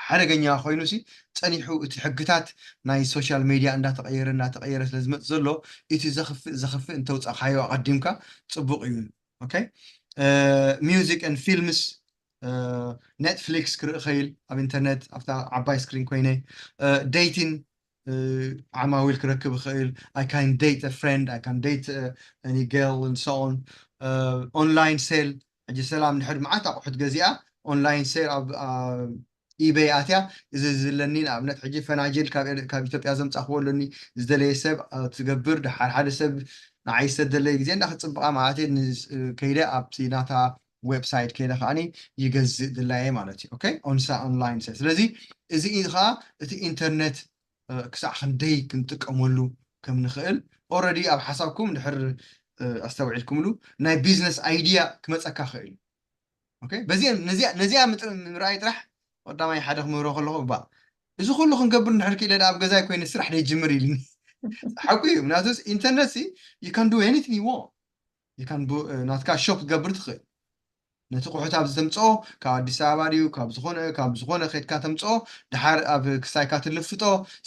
ሓደገኛ ኮይኑ ሲ ጸኒሑ እቲ ሕግታት ናይ ሶሻል ሜድያ እንዳተቐየረ እንዳተቐየረ ስለ ዝመጽእ ዘሎ እቲ ዘኽፍእ ዘኽፍእ እንተውጻእካዮ ኣቐዲምካ ጽቡቕ እዩ። ኦኬ፣ ሚውዚክ ን ፊልምስ ኔትፍሊክስ ክርኢ ኸይል ኣብ ኢንተርነት ኣብታ ዓባይ ስክሪን ኮይነ ዴይቲን ዓማዊል ክረክብ ይኽእል። I can date a friend, I can date any girl and so on. ኦንላይን ሴል ሕጂ ሰላም ንድሕር መዓት ኣቑሑት ገዚኣ ኦንላይን ሴል ኣብ ኢበይ ኣትያ እዚ ዝለኒ ንኣብነት ሕጂ ፈናጅል ካብ ኢትዮጵያ ዘምፃኽዎ ኣለኒ ዝደለየ ሰብ ትገብር ድሓር ሓደ ሰብ ንዓይ ዝተደለየ ግዜ እንዳ ክፅብቃ ማለት ከይደ ኣብቲ ናታ ዌብሳይት ከይደ ከዓኒ ይገዝእ ድላየ ማለት እዩ። ኦንሳ ኦንላይን ሴል ስለዚ እዚ ከዓ እቲ ኢንተርነት ክሳዕ ክንደይ ክንጥቀመሉ ከም ንኽእል ኦረዲ ኣብ ሓሳብኩም ድሕር ኣስተውዒልኩምሉ ናይ ቢዝነስ ኣይድያ ክመፀካ ክእል ነዚኣ ምርኣይ ጥራሕ ቀዳማይ ሓደ ክምህሮ ከለኹ ባ እዚ ኩሉ ክንገብር እንድሕር ክኢለ ኣብ ገዛይ ኮይነ ስራሕ ደይጅምር ኢልኒ ሓቁ እዩ ምክንያቱስ ኢንተርነት you can do anything you want ናትካ ሾፕ ክትገብር ትኽእል ነቲ ቁሑት ኣብዚ ተምፅኦ ካብ ኣዲስ ኣበባ ድዩ ካብ ዝኾነ ካብ ዝኾነ ከድካ ተምፅኦ ድሓር ኣብ ክሳይካ ትልፍጦ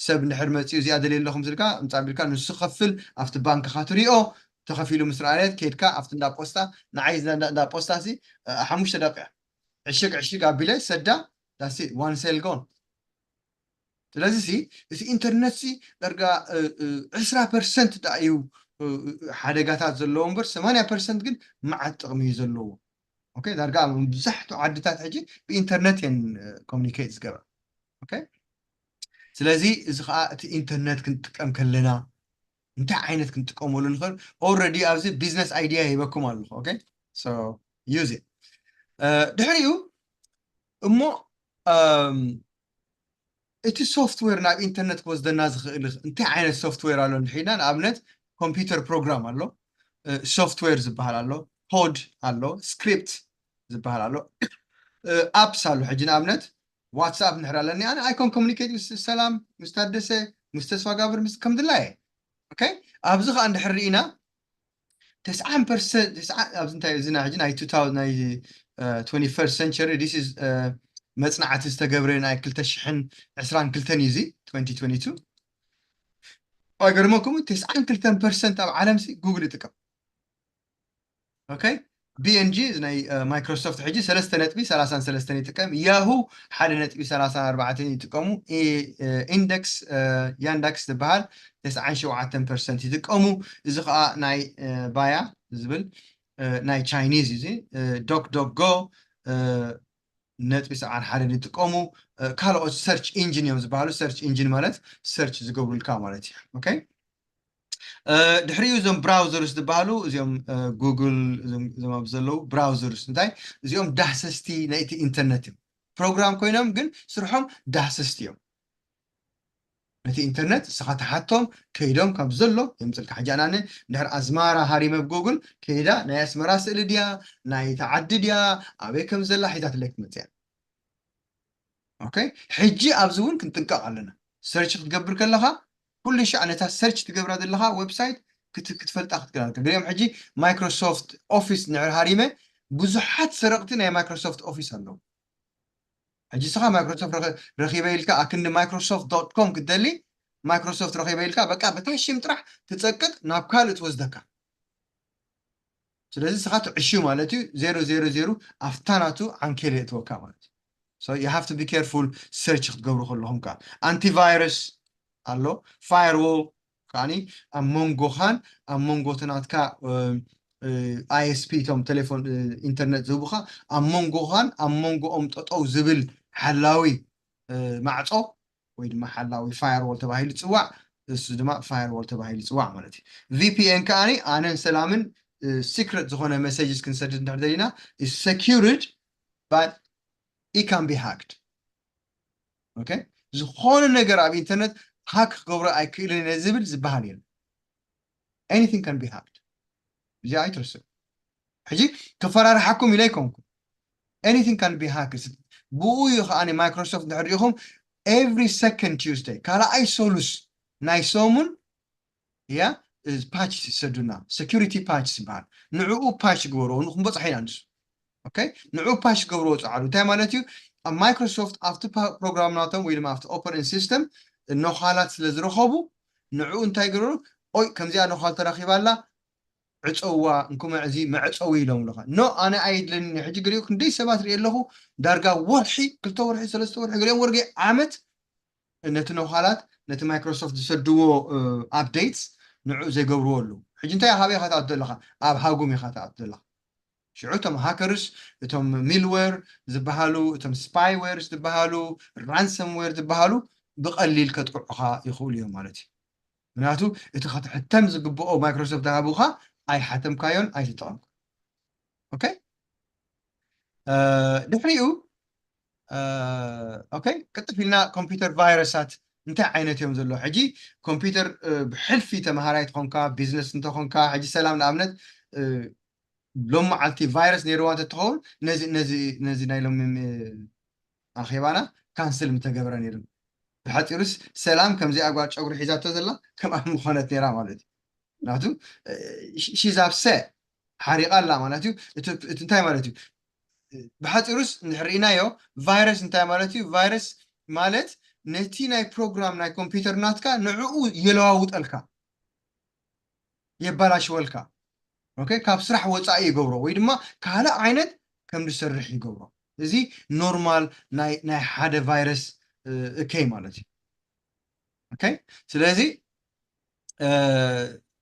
ሰብ እንድሕር መፅኡ እዚኣ ደልየ ኣለኹም ዝልካ ምፃ ቢልካ ንሱ ከፍል ኣብቲ ባንክኻ ትሪኦ ተኸፊሉ ምስ ረኣየት ከድካ ኣብቲ እንዳ ፖስታ ንዓይ እንዳ ፖስታ ሲ ሓሙሽተ ደቂቃ ዕሽግ ዕሽግ ኣቢለ ሰዳ that's it one cell gone ስለዚ ሲ እቲ ኢንተርነት ሲ ዳርጋ ዕስራ ፐርሰንት ዳ እዩ ሓደጋታት ዘለዎ እምበር ሰማንያ ፐርሰንት ግን መዓት ጥቕሚ እዩ ዘለዎ ኦኬ ዳርጋ ብዙሕቱ ዓድታት ሕጂ ብኢንተርነት እየን ኮሚኒኬት ዝገብራ ኦኬ ስለዚ እዚ ከዓ እቲ ኢንተርነት ክንጥቀም ከለና እንታይ ዓይነት ክንጥቀመሉ ንኽእል፣ already ኣብዚ business idea ሂበኩም ኣለኹ። Okay, so use it። ድሕሪኡ እሞ እቲ ሶፍትዌር ናብ ኢንተርነት ክወስደና ዝኽእል እንታይ ዓይነት ሶፍትዌር ኣሎ እንድሕር ኢልና፣ ንኣብነት ኮምፒውተር ፕሮግራም ኣሎ፣ ሶፍትዌር ዝበሃል ኣሎ፣ ኮድ ኣሎ፣ ስክሪፕት ዝበሃል ኣሎ፣ ኣፕስ ኣሎ። ሕጂ ንኣብነት ዋትስኣፕ እንድሕር ኣለኒ ኣነ፣ I can communicate ምስ ሰላም፣ ምስ ታደሰ፣ ምስ ተስፋ ጋብር፣ ምስ ከም ድላየ። Okay፣ ኣብዚ ከዓ እንድሕር ርኢና ተስዓን ፐርሰንት ኣብዚ እንታይ እዚ ናይ ሕጂ ናይ two thousand ናይ twenty first century this is መፅናዕቲ ዝተገብረ ናይ ክልተ ሽሕን ዕስራን ክልተን እዩ እዚ twenty twenty two። ኣይገርመኩም? ተስዓን ክልተን ፐርሰንት ኣብ ዓለም ሲ ጉግል ይጥቀም። Okay፣ ቢ ኤን ጂ ናይ ማይክሮሶፍት ሕጂ ሰለስተ ነጥቢ ሰላሳን ሰለስተን ይጥቀም፣ ያሁ ሓደ ነጥቢ ሰላሳን ኣርባዕተን ይጥቀሙ፣ ኢንደክስ ያንዳክስ ዝበሃል ተስዓን ሸውዓተን ፐርሰንት ይጥቀሙ። እዚ ከዓ ናይ ባያ ዝብል ናይ ቻይኒዝ እዩ። ዶክ ዶክ ጎ ነጥቢ ሰብዓን ሓደን ይጥቀሙ። ካልኦት ሰርች ኢንጂን እዮም ዝበሃሉ። ሰርች ኢንጂን ማለት ሰርች ዝገብሩልካ ማለት እዩ። Okay፣ ድሕሪኡ እዞም ብራውዘርስ ዝበሃሉ እዚኦም ጉግል እዞም ኣብዚ ዘለዉ ብራውዘርስ እንታይ እዚኦም ዳህሰስቲ ናይቲ ኢንተርነት እዮም። ፕሮግራም ኮይኖም ግን ስርሖም ዳህሰስቲ እዮም። ነቲ ኢንተርነት ንስኻ ትሓቶም ከይዶም ካብ ዘሎ የምፅልካ። ሕጂ ኣናነ ድሕር ኣዝማራ ሃሪመ ብ ጉግል ከይዳ ናይ ኣስመራ ስእሊ ድያ ናይ ተዓዲ ድያ ኣበይ ከም ዘላ ሒዛትለይ ክትመፅእ እያ። Okay፣ ሕጂ ኣብዚ እውን ክንጥንቀቕ ኣለና። ሰርች ክትገብር ከለኻ ኩሉ ሻዕ ነታ ሰርች ትገብራ ዘለኻ ዌብሳይት ክትፈልጣ ክትክእል ኣለካ። ገሊኦም ሕጂ ማይክሮሶፍት ኦፊስ ንድሕር ሃሪመ ብዙሓት ሰረቕቲ ናይ ማይክሮሶፍት ኦፊስ ኣለዉ። ሕጂ ስኻ ማይክሮሶፍት ረኺበ ኢልካ ኣክንዲ ማይክሮሶፍት ዶት ኮም ክትደሊ ማይክሮሶፍት ረኺበ ኢልካ በቃ በታ ሽም ጥራሕ ትፀቅጥ ናብ ካልእ ትወስደካ። ስለዚ ስኻ ትዕሹ ማለት እዩ። ዜሮ ዜሮ ዜሮ ኣብታ ናቱ ዓንኬል የእትወካ ማለት እዩ። So you have to be careful ሰርች ክትገብሩ ከለኹም ከዓ ኣንቲቫይረስ ኣሎ፣ ፋየርዎል ከዓኒ ኣብ መንጎኻን ኣብ መንጎ እቲ ናትካ ኣይ ኤስ ፒ እቶም ቴሌፎን ኢንተርነት ዝህቡኻ ኣብ መንጎኻን ኣብ መንጎኦም ጠጠው ዝብል ሓላዊ ማዕፆ ወይ ድማ ሓላዊ ፋየርዎል ተባሂሉ ይፅዋዕ። እሱ ድማ ፋየርዎል ተባሂሉ ይፅዋዕ ማለት እዩ። ቪ ፒ ኤን ከዓኒ ኣነን ሰላምን ሲክሬት ዝኾነ መሴጅስ ክንሰድድ እንድሕር ደሊና secured but it can be hacked። Okay፣ ዝኾነ ነገር ኣብ ኢንተርነት ሃክ ክገብሮ ኣይክእልን እየ ዝብል ዝበሃል የለን። Anything can be hacked። እዚ ኣይትርስእ። ሕጂ ክፈራርሓኩም ኢለ ኣይኮንኩም። Anything can be hacked። ብኡ እዩ ከዓ ማይክሮሶፍት እንድሕር ሪኢኹም every second Tuesday ካልኣይ ሰሉስ ናይ ሰሙን እያ ፓች ይሰዱና። ሴኩሪቲ ፓች ዝበሃል ንዕኡ ፓች ግበርዎ ንክንበፅሖ ኢና ንሱ። Okay፣ ንዕኡ ፓሽ ገብርዎ ፃዕዱ እንታይ ማለት እዩ? ኣብ ማይክሮሶፍት ኣብቲ ፕሮግራም ናቶም ወይ ድማ ኣብቲ ኦፐሬቲንግ ሲስተም ነዃላት ስለ ዝረኸቡ ንዕኡ እንታይ ገበሩ? ኦይ ከምዚኣ ነዃል ተረኺባ ኣላ ዕፀዋ እንኩመ እዚ መዕፀዊ ኢሎም ኣለኻ። ኖ ኣነ ኣይድለኒ። ሕጂ ገሊኡ ክንደይ ሰባት ሪኤ ኣለኹ ዳርጋ ወርሒ ክልተ ወርሒ ሰለስተ ወርሒ ገሊኦም ወርጊ ዓመት ነቲ ነዃላት ነቲ ማይክሮሶፍት ዝሰድዎ ኣፕዴትስ ንዕኡ ዘይገብርዎ ኣለዉ። ሕጂ እንታይ ካበይ ኢኻ ትኣቱ ዘለኻ? ኣብ ሃጉም ኢኻ ትኣቱ ዘለኻ። ሽዑ እቶም ሃከርስ እቶም ሚልዌር ዝበሃሉ እቶም ስፓይዌር ዝበሃሉ ራንሰምዌር ዝበሃሉ ብቐሊል ከጥቅዑኻ ይኽእሉ እዮም ማለት እዩ። ምክንያቱ እቲ ክትሕተም ዝግብኦ ማይክሮሶፍት ዝሃቡኻ ኣይሓተምካዮን ኣይተጠቐምካ። ኦኬ ድሕሪኡ ኦኬ ቅጥፍ ኢልና ኮምፒውተር ቫይረሳት እንታይ ዓይነት እዮም ዘለዎ? ሕጂ ኮምፒውተር ብሕልፊ ተምሃራይ ትኾንካ ቢዝነስ እንተኾንካ ሕጂ ሰላም ንኣብነት ሎም መዓልቲ ቫይረስ ነይርዋ እንተትኸውን ነዚ ነዚ ነዚ ናይ ሎም ኣኼባና ካንስል ምተገበረ ነይሩ። ብሓፂሩስ ሰላም ከምዚኣ ጓል ጨጉሪ ሒዛቶ ዘላ ከምኣ ምኾነት ነይራ ማለት እዩ። ናቱ ሺዛብሰ ሓሪቓ ኣላ ማለት እዩ። እቲ እንታይ ማለት እዩ? ብሓፂሩስ እንድሕር ርኢናዮ ቫይረስ እንታይ ማለት እዩ? ቫይረስ ማለት ነቲ ናይ ፕሮግራም ናይ ኮምፒውተር ናትካ ንዕኡ የለዋውጠልካ፣ የባላሽወልካ። ኦኬ፣ ካብ ስራሕ ወፃኢ ይገብሮ ወይ ድማ ካልእ ዓይነት ከም ዝሰርሕ ይገብሮ። እዚ ኖርማል ናይ ሓደ ቫይረስ እከይ ማለት እዩ። ኦኬ፣ ስለዚ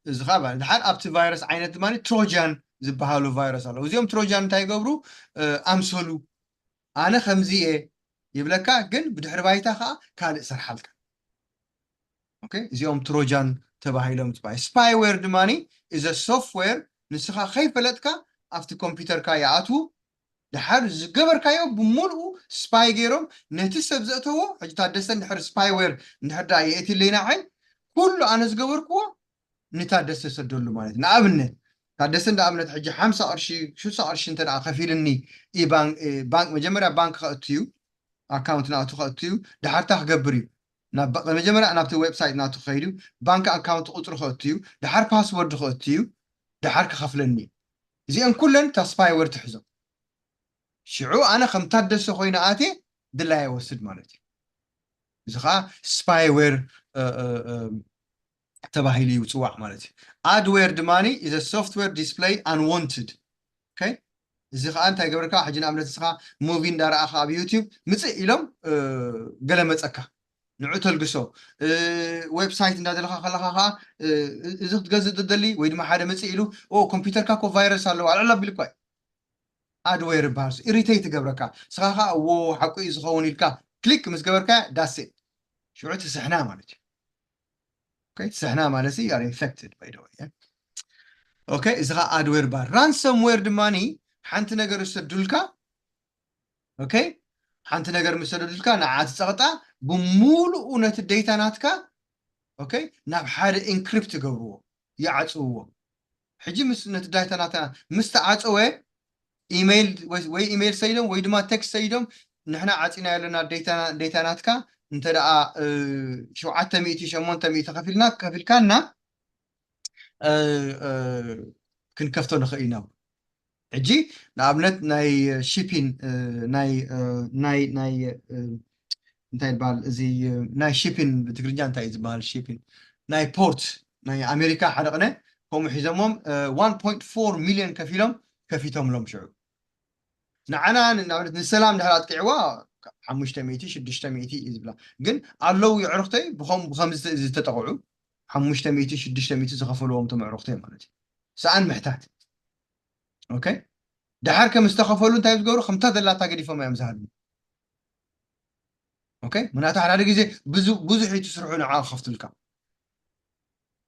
እዚ ከዓ ድሓር ኣብቲ ቫይረስ ዓይነት ድማ ትሮጃን ዝበሃሉ ቫይረስ ኣለዉ። እዚኦም ትሮጃን እንታይ ይገብሩ? ኣምሰሉ ኣነ ከምዚ እየ ይብለካ፣ ግን ብድሕሪ ባይታ ከዓ ካልእ ሰርሓልካ። okay? እዚኦም ትሮጃን ተባሂሎም ዝበሃል። Spyware ድማ is a software ንስኻ ከይፈለጥካ ኣብቲ ኮምፒውተርካ ይኣትዉ። ድሓር ዝገበርካዮ ብምሉኡ ስፓይ ገይሮም ነቲ ሰብ ዘእተዎ። ሕጂ ታደሰ እንድሕር ስፓይዌር እንድሕር ደኣ የእትለይ ንዓይ፣ ኩሉ ኣነ ዝገበርክዎ ንታደሰ ሰደሉ ማለት እዩ። ንኣብነት ታደሰ ንኣብነት ሕጂ ሓምሳ ቅርሺ ሽሳ ቅርሺ እንተ ደኣ ከፊልኒ፣ ኢ ባንክ እ፣ ባንክ መጀመርያ ባንክ ከእቱ እዩ፣ ኣካውንት ናቱ ከእቱ እዩ። ድሓርታ ክገብር እዩ። ናብ ባ- መጀመርያ ናብቲ ዌብሳይት ናቱ ክኸይድ እዩ። ባንክ ኣካውንት ቁፅሪ ከእቱ እዩ። ድሓር ፓስወርድ ከእቱ እዩ። ድሓር ክኸፍለኒ እዩ። እዚአን ኩለን እታ ስፓይወር ትሕዞ። ሽዑ ኣነ ከም ታደሰ ኮይነ ኣትየ ድላየ ወስድ ማለት እዩ። እዚ ከዓ ስፓይዌር ተባሂሉ ይፅዋዕ ማለት እዩ። Adware ድማ is a software display unwanted. Okay? እዚ ከዓ እንታይ ገብርካ? ሕጂ ንኣብነት ንስኻ ሙቪ እንዳረኣኻ ኣብ ዩቲዩብ ምፅእ ኢሎም ገለ መፀካ፣ ንዑ ተልግሶ። ዌብሳይት እንዳደለካ ከለካ ከዓ እዚ ክትገዝእ ትደሊ ወይ ድማ ሓደ ምፅእ ኢሉ ኮምፒውተርካ ኮ ቫይረስ ኣለዎ ኣልዕል ኣቢልኳ። ኣድዌር ይበሃል። ኢሪቴት ትገብረካ። ንስኻ ከዓ እዎ ሓቁ እዩ ዝኸውን ኢልካ ክሊክ ምስ ገበርካ ዳሴ ሽዑ ትስሕና ማለት እዩ። ትስሕና ማለት ዩ are infected by the way። እዚ ከዓ ኣድዌር ይበሃል። ራንሰምዌር ድማ ሓንቲ ነገር ዝሰዱልካ። ሓንቲ ነገር ምስ ሰደዱልካ ንዓ ትፀቕጣ፣ ብሙሉኡ ነቲ ዴታ ናትካ ናብ ሓደ ኢንክሪፕት ይገብርዎ፣ ይዓፅውዎ። ሕጂ ምስ ነቲ ዳታ ናታ ምስ ተዓፀወ ኢሜይል ወይ ኢሜይል ሰይዶም ወይ ድማ ቴክስት ሰይዶም ንሕና ዓፂና ያለና ዴታ ናትካ እንተ ደኣ ሸውዓተ ሚእቲ ሸሞንተ ሚእቲ ከፊልና ከፊልካና ክንከፍቶ ንኽእል ኢና። ሕጂ ንኣብነት ናይ ሺፒን ናይ ናይ ናይ እንታይ ይበሃል እዚ ናይ ሺፒን ብትግርኛ እንታይ እዩ ዝበሃል ሺፒን ናይ ፖርት ናይ ኣሜሪካ ሓደ ቅነ ከምኡ ሒዞሞም one point four ሚሊዮን ከፊሎም ከፊቶምሎም ሽዑ ንዓና ንኣብነት ንሰላም ድሕር ኣጥቂዕዋ ሓሙሽተ ሚእቲ ሽዱሽተ ሚእቲ እዩ ዝብላ ግን ኣለዉ የዕርክተይ ብኸም ብኸምዚ ዝተጠቕዑ ሓሙሽተ ሚእቲ ሽዱሽተ ሚእቲ ዝኸፈልዎም ቶም ኣዕርክተይ ማለት እዩ ሰኣን ምሕታት ኦኬ ድሓር ከም ዝተኸፈሉ እንታይ ዝገብሩ ከምታ ዘላታ ገዲፎም እዮም ዝሃሉ ኦኬ ምክንያቱ ሓደ ሓደ ግዜ ብዙ ብዙሕ እዩ ትስርሑ ንዓ ክኸፍቱልካ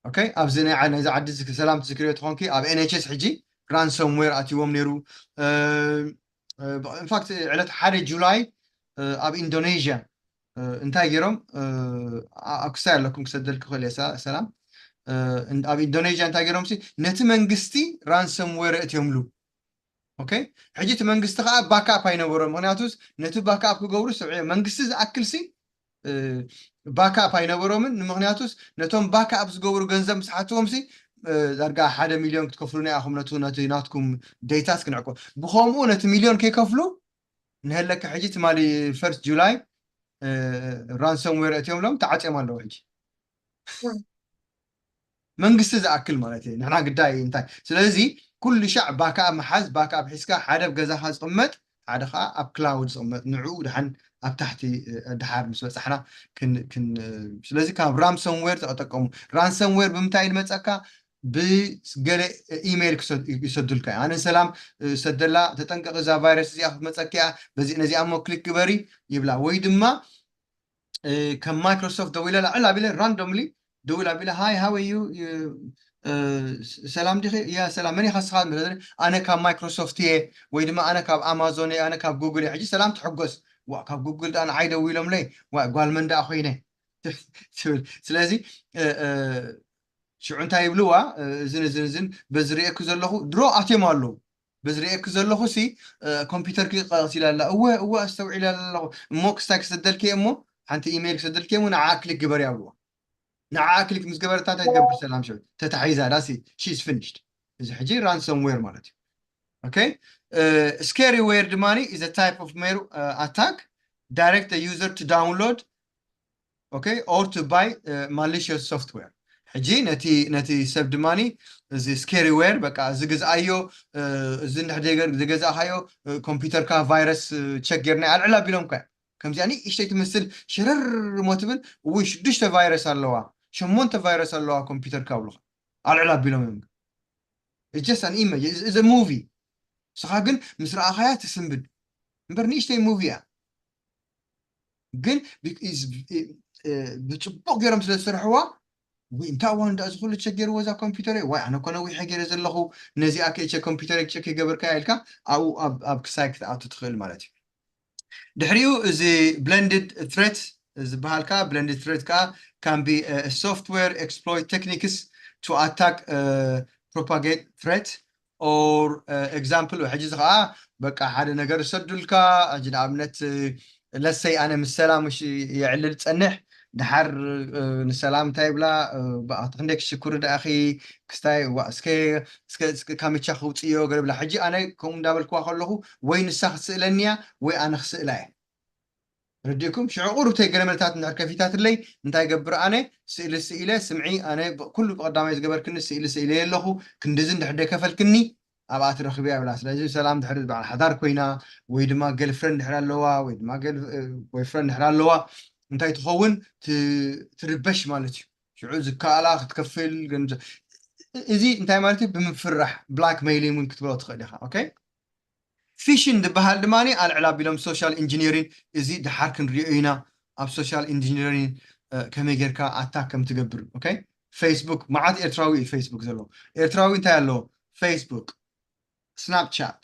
ኦኬ ኣብዚ ናይ ዓ- ናይዚ ዓዲ እዚ ሰላም ትዝክርዮ ትኾንኪ ኣብ ኤንኤችኤስ ሕጂ ራንሰምዌር ኣትይዎም ነይሩ ኢንፋክት ዕለት ሓደ ጁላይ ኣብ ኢንዶኔዥያ እንታይ ገይሮም ኣብ ክሳይ ኣለኩም ክሰደልክ ክእል እየ ሰላም ኣብ ኢንዶኔዥያ እንታይ ገይሮም ነቲ መንግስቲ ራንሰምዌር እትዮምሉ ኦኬ ሕጂ እቲ መንግስቲ ከዓ ባክኣፕ ኣይነበሮም ምክንያቱስ ነቲ ባክኣፕ ክገብሩ ስብዕ መንግስቲ ዝኣክል ሲ ባክኣፕ ኣይነበሮምን ንምክንያቱስ ነቶም ባክኣፕ ዝገብሩ ገንዘብ ምስ ሓትዎም ሲ ዳርጋ ሓደ ሚሊዮን ክትከፍሉና ኢኹም ነቲ ነቲ ናትኩም ዴታስ ክንዕቆ ብኸምኡ ነቲ ሚሊዮን ከይከፍሉ ንሀለካ ሕጂ ትማሊ ፈርስት ጁላይ ራንሰምዌር እትዮምሎም ተዓፅዮም ኣለዉ ሕጂ መንግስቲ ዝኣክል ማለት እዩ ንሕና ግዳይ እንታይ ስለዚ ኩሉ ሻዕ ባክኣፕ ምሓዝ ባክኣፕ ሒዝካ ሓደ ኣብ ገዛኻ ዝቕመጥ ሓደ ከዓ ኣብ ክላውድ ዝቕመጥ ንዕኡ ድሓን ኣብ ታሕቲ ድሓር ምስ በፃሕና ስለዚ ካብ ራንሰምዌር ተጠቀሙ ራንሰምዌር ብምንታይ ንመፀካ ብገለ ኢሜይል ይሰዱልካ ኣነ ሰላም ሰደላ ተጠንቀቂ እዛ ቫይረስ እዚኣ ክትመፀኪያ ነዚኣ ሞ ክሊክ ግበሪ ይብላ ወይ ድማ ከም ማይክሮሶፍት ደው ኢለ ላዕል ኣቢለ ራንዶምሊ ደው ኢለ ኣቢለ ሃይ ሃው ዩ ሰላም ዲኺ ያ ሰላም መን ኢኻ ስኻ ኣነ ካብ ማይክሮሶፍት እየ ወይ ድማ ኣነ ካብ ኣማዞን እየ ኣነ ካብ ጉግል እየ ሕጂ ሰላም ትሕጎስ ዋ ካብ ጉግል ዳ ንዓይ ደው ኢሎምለይ ዋ ጓል መን ዳ ኮይነ ትብል ስለዚ ሽዑ እንታይ ይብልዋ እዝን እዝን እዝን በዚ ርእየኩ ዘለኹ ድሮ ኣትዮም ኣለዉ በዚ ርእየኩ ዘለኹ ሲ ኮምፒውተር ክቀስ ኢላ ኣላ እወ እወ ኣስተውዒላ ኣለኹ እሞ ክስታይ ክሰደልኪ እሞ ሓንቲ ኢሜይል ክሰደልኪ እሞ ንዓ ክሊክ ግበር ያብልዋ ንዓ ክሊክ ምስ ገበረታ እንታይ ትገብር ሰላም ሸው ተታሒዛ ዳሲ she's finished እዚ ሕጂ ransomware ማለት እዩ okay scary ware ድማ is a type of malware attack direct the user to download okay or to buy malicious software ሕጂ ነቲ ነቲ ሰብ ድማ እዚ scary ware በቃ እዚ ግዝኣዮ እዚ እንድሕር ዝገዛእካዮ ኮምፒውተርካ ቫይረስ ቸክ ጌርና ኣልዕል ኣቢሎም ከ ከምዚኣ ንእሽተይ ትመስል ሽረር ሞ ትብል እውይ ሽዱሽተ ቫይረስ ኣለዋ ሸሞንተ ቫይረስ ኣለዋ ኮምፒውተርካ ኣብሉካ ኣልዕል ኣቢሎም እዮም just an image is a movie ስኻ ግን ምስ ረኣኻያ ትስንብድ እምበር ንእሽተይ ሙቪ እያ ግን ብፅቡቅ ገይሮም ስለ ዝሰርሕዋ፣ ወይ እንታይ እዋን ዳ እዚ ኩሉ ቸገርዎ እዛ ኮምፒውተር፣ ወይ ኣነ እኮ ነዊሐ ገይረ ዘለኹ ነዚኣ ከይቸ ኮምፒውተር ቸክ ይገበርካ ኢልካ ኣብኡ ኣብ ክሳይ ክትኣቱ ትኽእል ማለት እዩ። ድሕሪኡ እዚ blended threat ዝበሃል ከዓ፣ blended threat ከዓ can be software exploit techniques to attack propagate threat or example። ሕጂ እዚ ከዓ በቃ ሓደ ነገር ይሰዱልካ። ሕጂ ንኣብነት ለሰይ ኣነ ምስ ሰላም ምሽ የዕልል ፀንሕ፣ ድሓር ንሰላም እንታይ ይብላ፣ ብኣቲ ክንደይ ክሽኩር ደኣኺ ክስታይ ዋ እስከ እስከ እስከ ካምቻ ክውፅዮ ገለ ብላ። ሕጂ ኣነ ከምኡ እንዳበልክዋ ከለኹ ወይ ንሳ ክትስእለኒ እያ ወይ ኣነ ክስእላ እየ። ረዲእኩም ሽዑ ቁሩብተይ ገለ መልታት እንድሕር ከፊታትለይ እንታይ ገብር ኣነ ስእሊ ስኢለ ስምዒ ኣነ ኩሉ ብቐዳማይ ዝገበርክኒ ስእሊ ስኢለ ኣለኹ ክንድዚ እንድሕር ደከፈልክኒ ኣብኣ ትረኽብያ ይብላ። ስለዚ ሰላም ድሕሪ በዓል ሓዳር ኮይና ወይ ድማ ገልፍረንድ ድሕር ኣለዋ ወይ ድማ ቦይፍረንድ ድሕር ኣለዋ እንታይ ትኸውን ትርበሽ ማለት እዩ። ሽዑ ዝከኣላ ክትከፍል እዚ እንታይ ማለት እዩ ብምፍራሕ ብላክ ሜይሊንግ እውን ክትብሎ ትኽእል ኢኻ። ኦኬ ፊሽን ዝበሃል ድማ ኣልዕል ኣቢሎም ሶሻል ኢንጂኒሪን እዚ ድሓር ክንሪኦ ኢና ኣብ ሶሻል ኢንጂኒሪን ከመይ ጌርካ ኣታክ ከም ትገብር። ኦኬ ፌስቡክ መዓት ኤርትራዊ እዩ ፌስቡክ ዘለዎ። ኤርትራዊ እንታይ ኣለዎ? ፌስቡክ፣ ስናፕቻት፣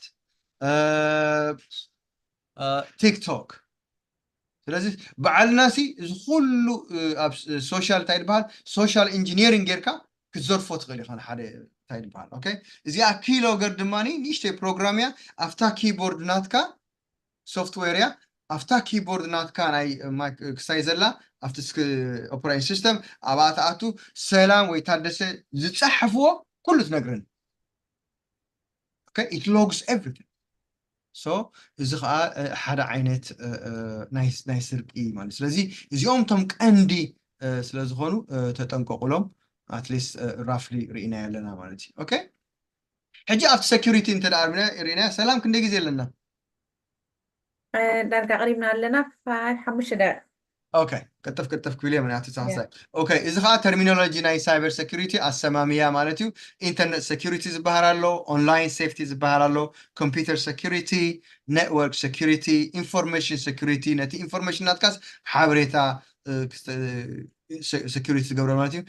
ቲክቶክ። ስለዚ በዓልና ሲ እዚ ኩሉ ኣብ ሶሻል እንታይ ዝበሃል ሶሻል ኢንጂኒሪንግ ጌርካ ክትዘርፎ ትኽእል ኢኻ። ሓደ እንታይ ዝበሃል ኦኬ እዚኣ ኪሎገር ድማ ንእሽተይ ፕሮግራም እያ። ኣብታ ኪቦርድ ናትካ ሶፍትዌር እያ። ኣብታ ኪቦርድ ናትካ ናይ ክሳይ ዘላ ኣብቲ ኦፕሬቲንግ ሲስተም ኣብኣ ትኣቱ ሰላም ወይ ታደሰ ዝፀሓፍዎ ኩሉ ትነግረን። Okay, it logs everything. So እዚ ከዓ ሓደ ዓይነት ናይ ስርቂ ማለት። ስለዚ እዚኦም ቶም ቀንዲ ስለ ዝኾኑ ተጠንቀቁሎም። ኣትሊስት ራፍሊ ርኢና ኣለና ማለት እዩ። ኦኬ ሕጂ ኣብቲ ሴኩሪቲ እንተ ርኢና ሰላም ክንደይ ግዜ ኣለና? ዳርጋ ቀሪብና ኣለና ሓሙሽተ ደቂቕ። ኦኬ ቅጥፍ ቅጥፍ ክብል እየ ምክንያቱ ተሓሳይ። ኦኬ እዚ ከዓ ተርሚኖሎጂ ናይ ሳይበር ሴኩሪቲ ኣሰማምያ ማለት እዩ። ኢንተርኔት ሴኩሪቲ ዝበሃል ኣሎ፣ ኦንላይን ሴፍቲ ዝበሃል ኣሎ፣ ኮምፒውተር ሴኩሪቲ፣ ኔትወርክ ሴኩሪቲ፣ ኢንፎርሜሽን ሴኩሪቲ ነቲ ኢንፎርሜሽን ናትካስ ሓበሬታ ሴኩሪቲ ዝገብረ ማለት እዩ።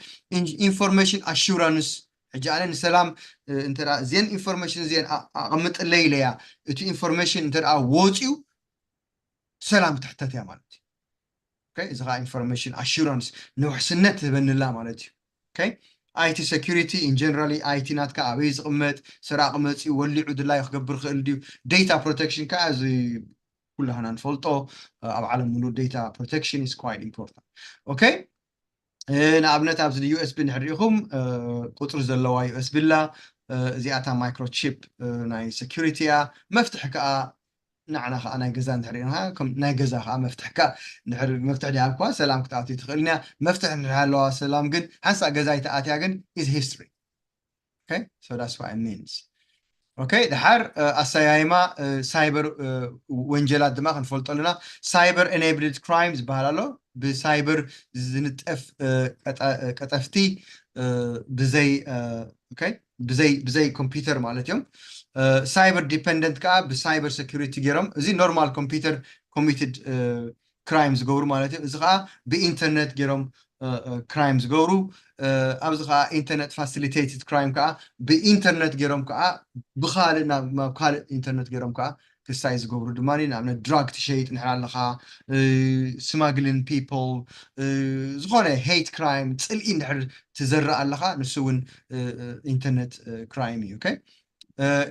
ኢንፎርሜሽን ኣሹራንስ ሕጂ ኣነ ንሰላም እንተ እዚአን ኢንፎርሜሽን እዚአን ኣቐምጥለይ ኢለያ እቲ ኢንፎርሜሽን እንተ ወፅዩ ሰላም ክትሕተት እያ ማለት እዩ። እዚ ከዓ ኢንፎርሜሽን ኣሹራንስ ንውሕስነት ትህበንላ ማለት እዩ። ኣይቲ ሴኩሪቲ ኢን ጀነራሊ ኣይቲ ናትካ ኣበይ ዝቕመጥ ሰራቂ መፂኡ ወሊዑ ድላዩ ክገብር ክእል ድዩ? ዴታ ፕሮቴክሽን ከዓ እዚ ኩላህና ንፈልጦ ኣብ ዓለም ሙሉእ ዴታ ፕሮቴክሽን ኢስ ኳይት ኢምፖርታንት። ኦኬ ንኣብነት ኣብዚ ዩኤስቢ እንድሕር ሪኢኹም ቁፅሪ ዘለዋ ዩኤስቢ ኣላ። እዚኣታ ማይክሮቺፕ ናይ ሴኩሪቲ እያ። መፍትሒ ከዓ ንዓና ከዓ ናይ ገዛ እንድሕር ሪኢና ናይ ገዛ ከዓ መፍትሒ ከዓ እንድሕር መፍትሒ ድሃብኳ ሰላም ክትኣትዩ ትኽእል እያ። መፍትሒ እንድሕር ኣለዋ ሰላም ግን ሓንሳእ ገዛ ኣይተኣትያ ግን ኢዝ ሂስትሪ። Okay, so that's what it means. ኦኬ ድሓር ኣሰያይማ ሳይበር ወንጀላት ድማ ክንፈልጦ ኣለና። ሳይበር ኤኔብልድ ክራይም ዝበሃል ኣሎ። ብሳይበር ዝንጠፍ ቀጠፍቲ ብዘይ ብዘይ ብዘይ ኮምፒውተር ማለት እዮም። ሳይበር ዲፐንደንት ከዓ ብሳይበር ሴኩሪቲ ገይሮም እዚ ኖርማል ኮምፒውተር ኮሚትድ ክራይም ዝገብሩ ማለት እዩ። እዚ ከዓ ብኢንተርኔት ገይሮም ክራይም ዝገብሩ ኣብዚ ከዓ ኢንተርኔት ፋሲሊቴትድ ክራይም ከዓ ብኢንተርኔት ገይሮም ከዓ ብካልእ ናብ ካልእ ኢንተርኔት ገይሮም ከዓ ክሳይ ዝገብሩ ድማ ንኣብነት ድራግ ትሸይጥ እንድሕር ኣለኻ ስማግሊን ፒፕል ዝኾነ ሄት ክራይም ፅልኢ እንድሕር ትዘርእ ኣለኻ ንሱ እውን ኢንተርኔት ክራይም እዩ።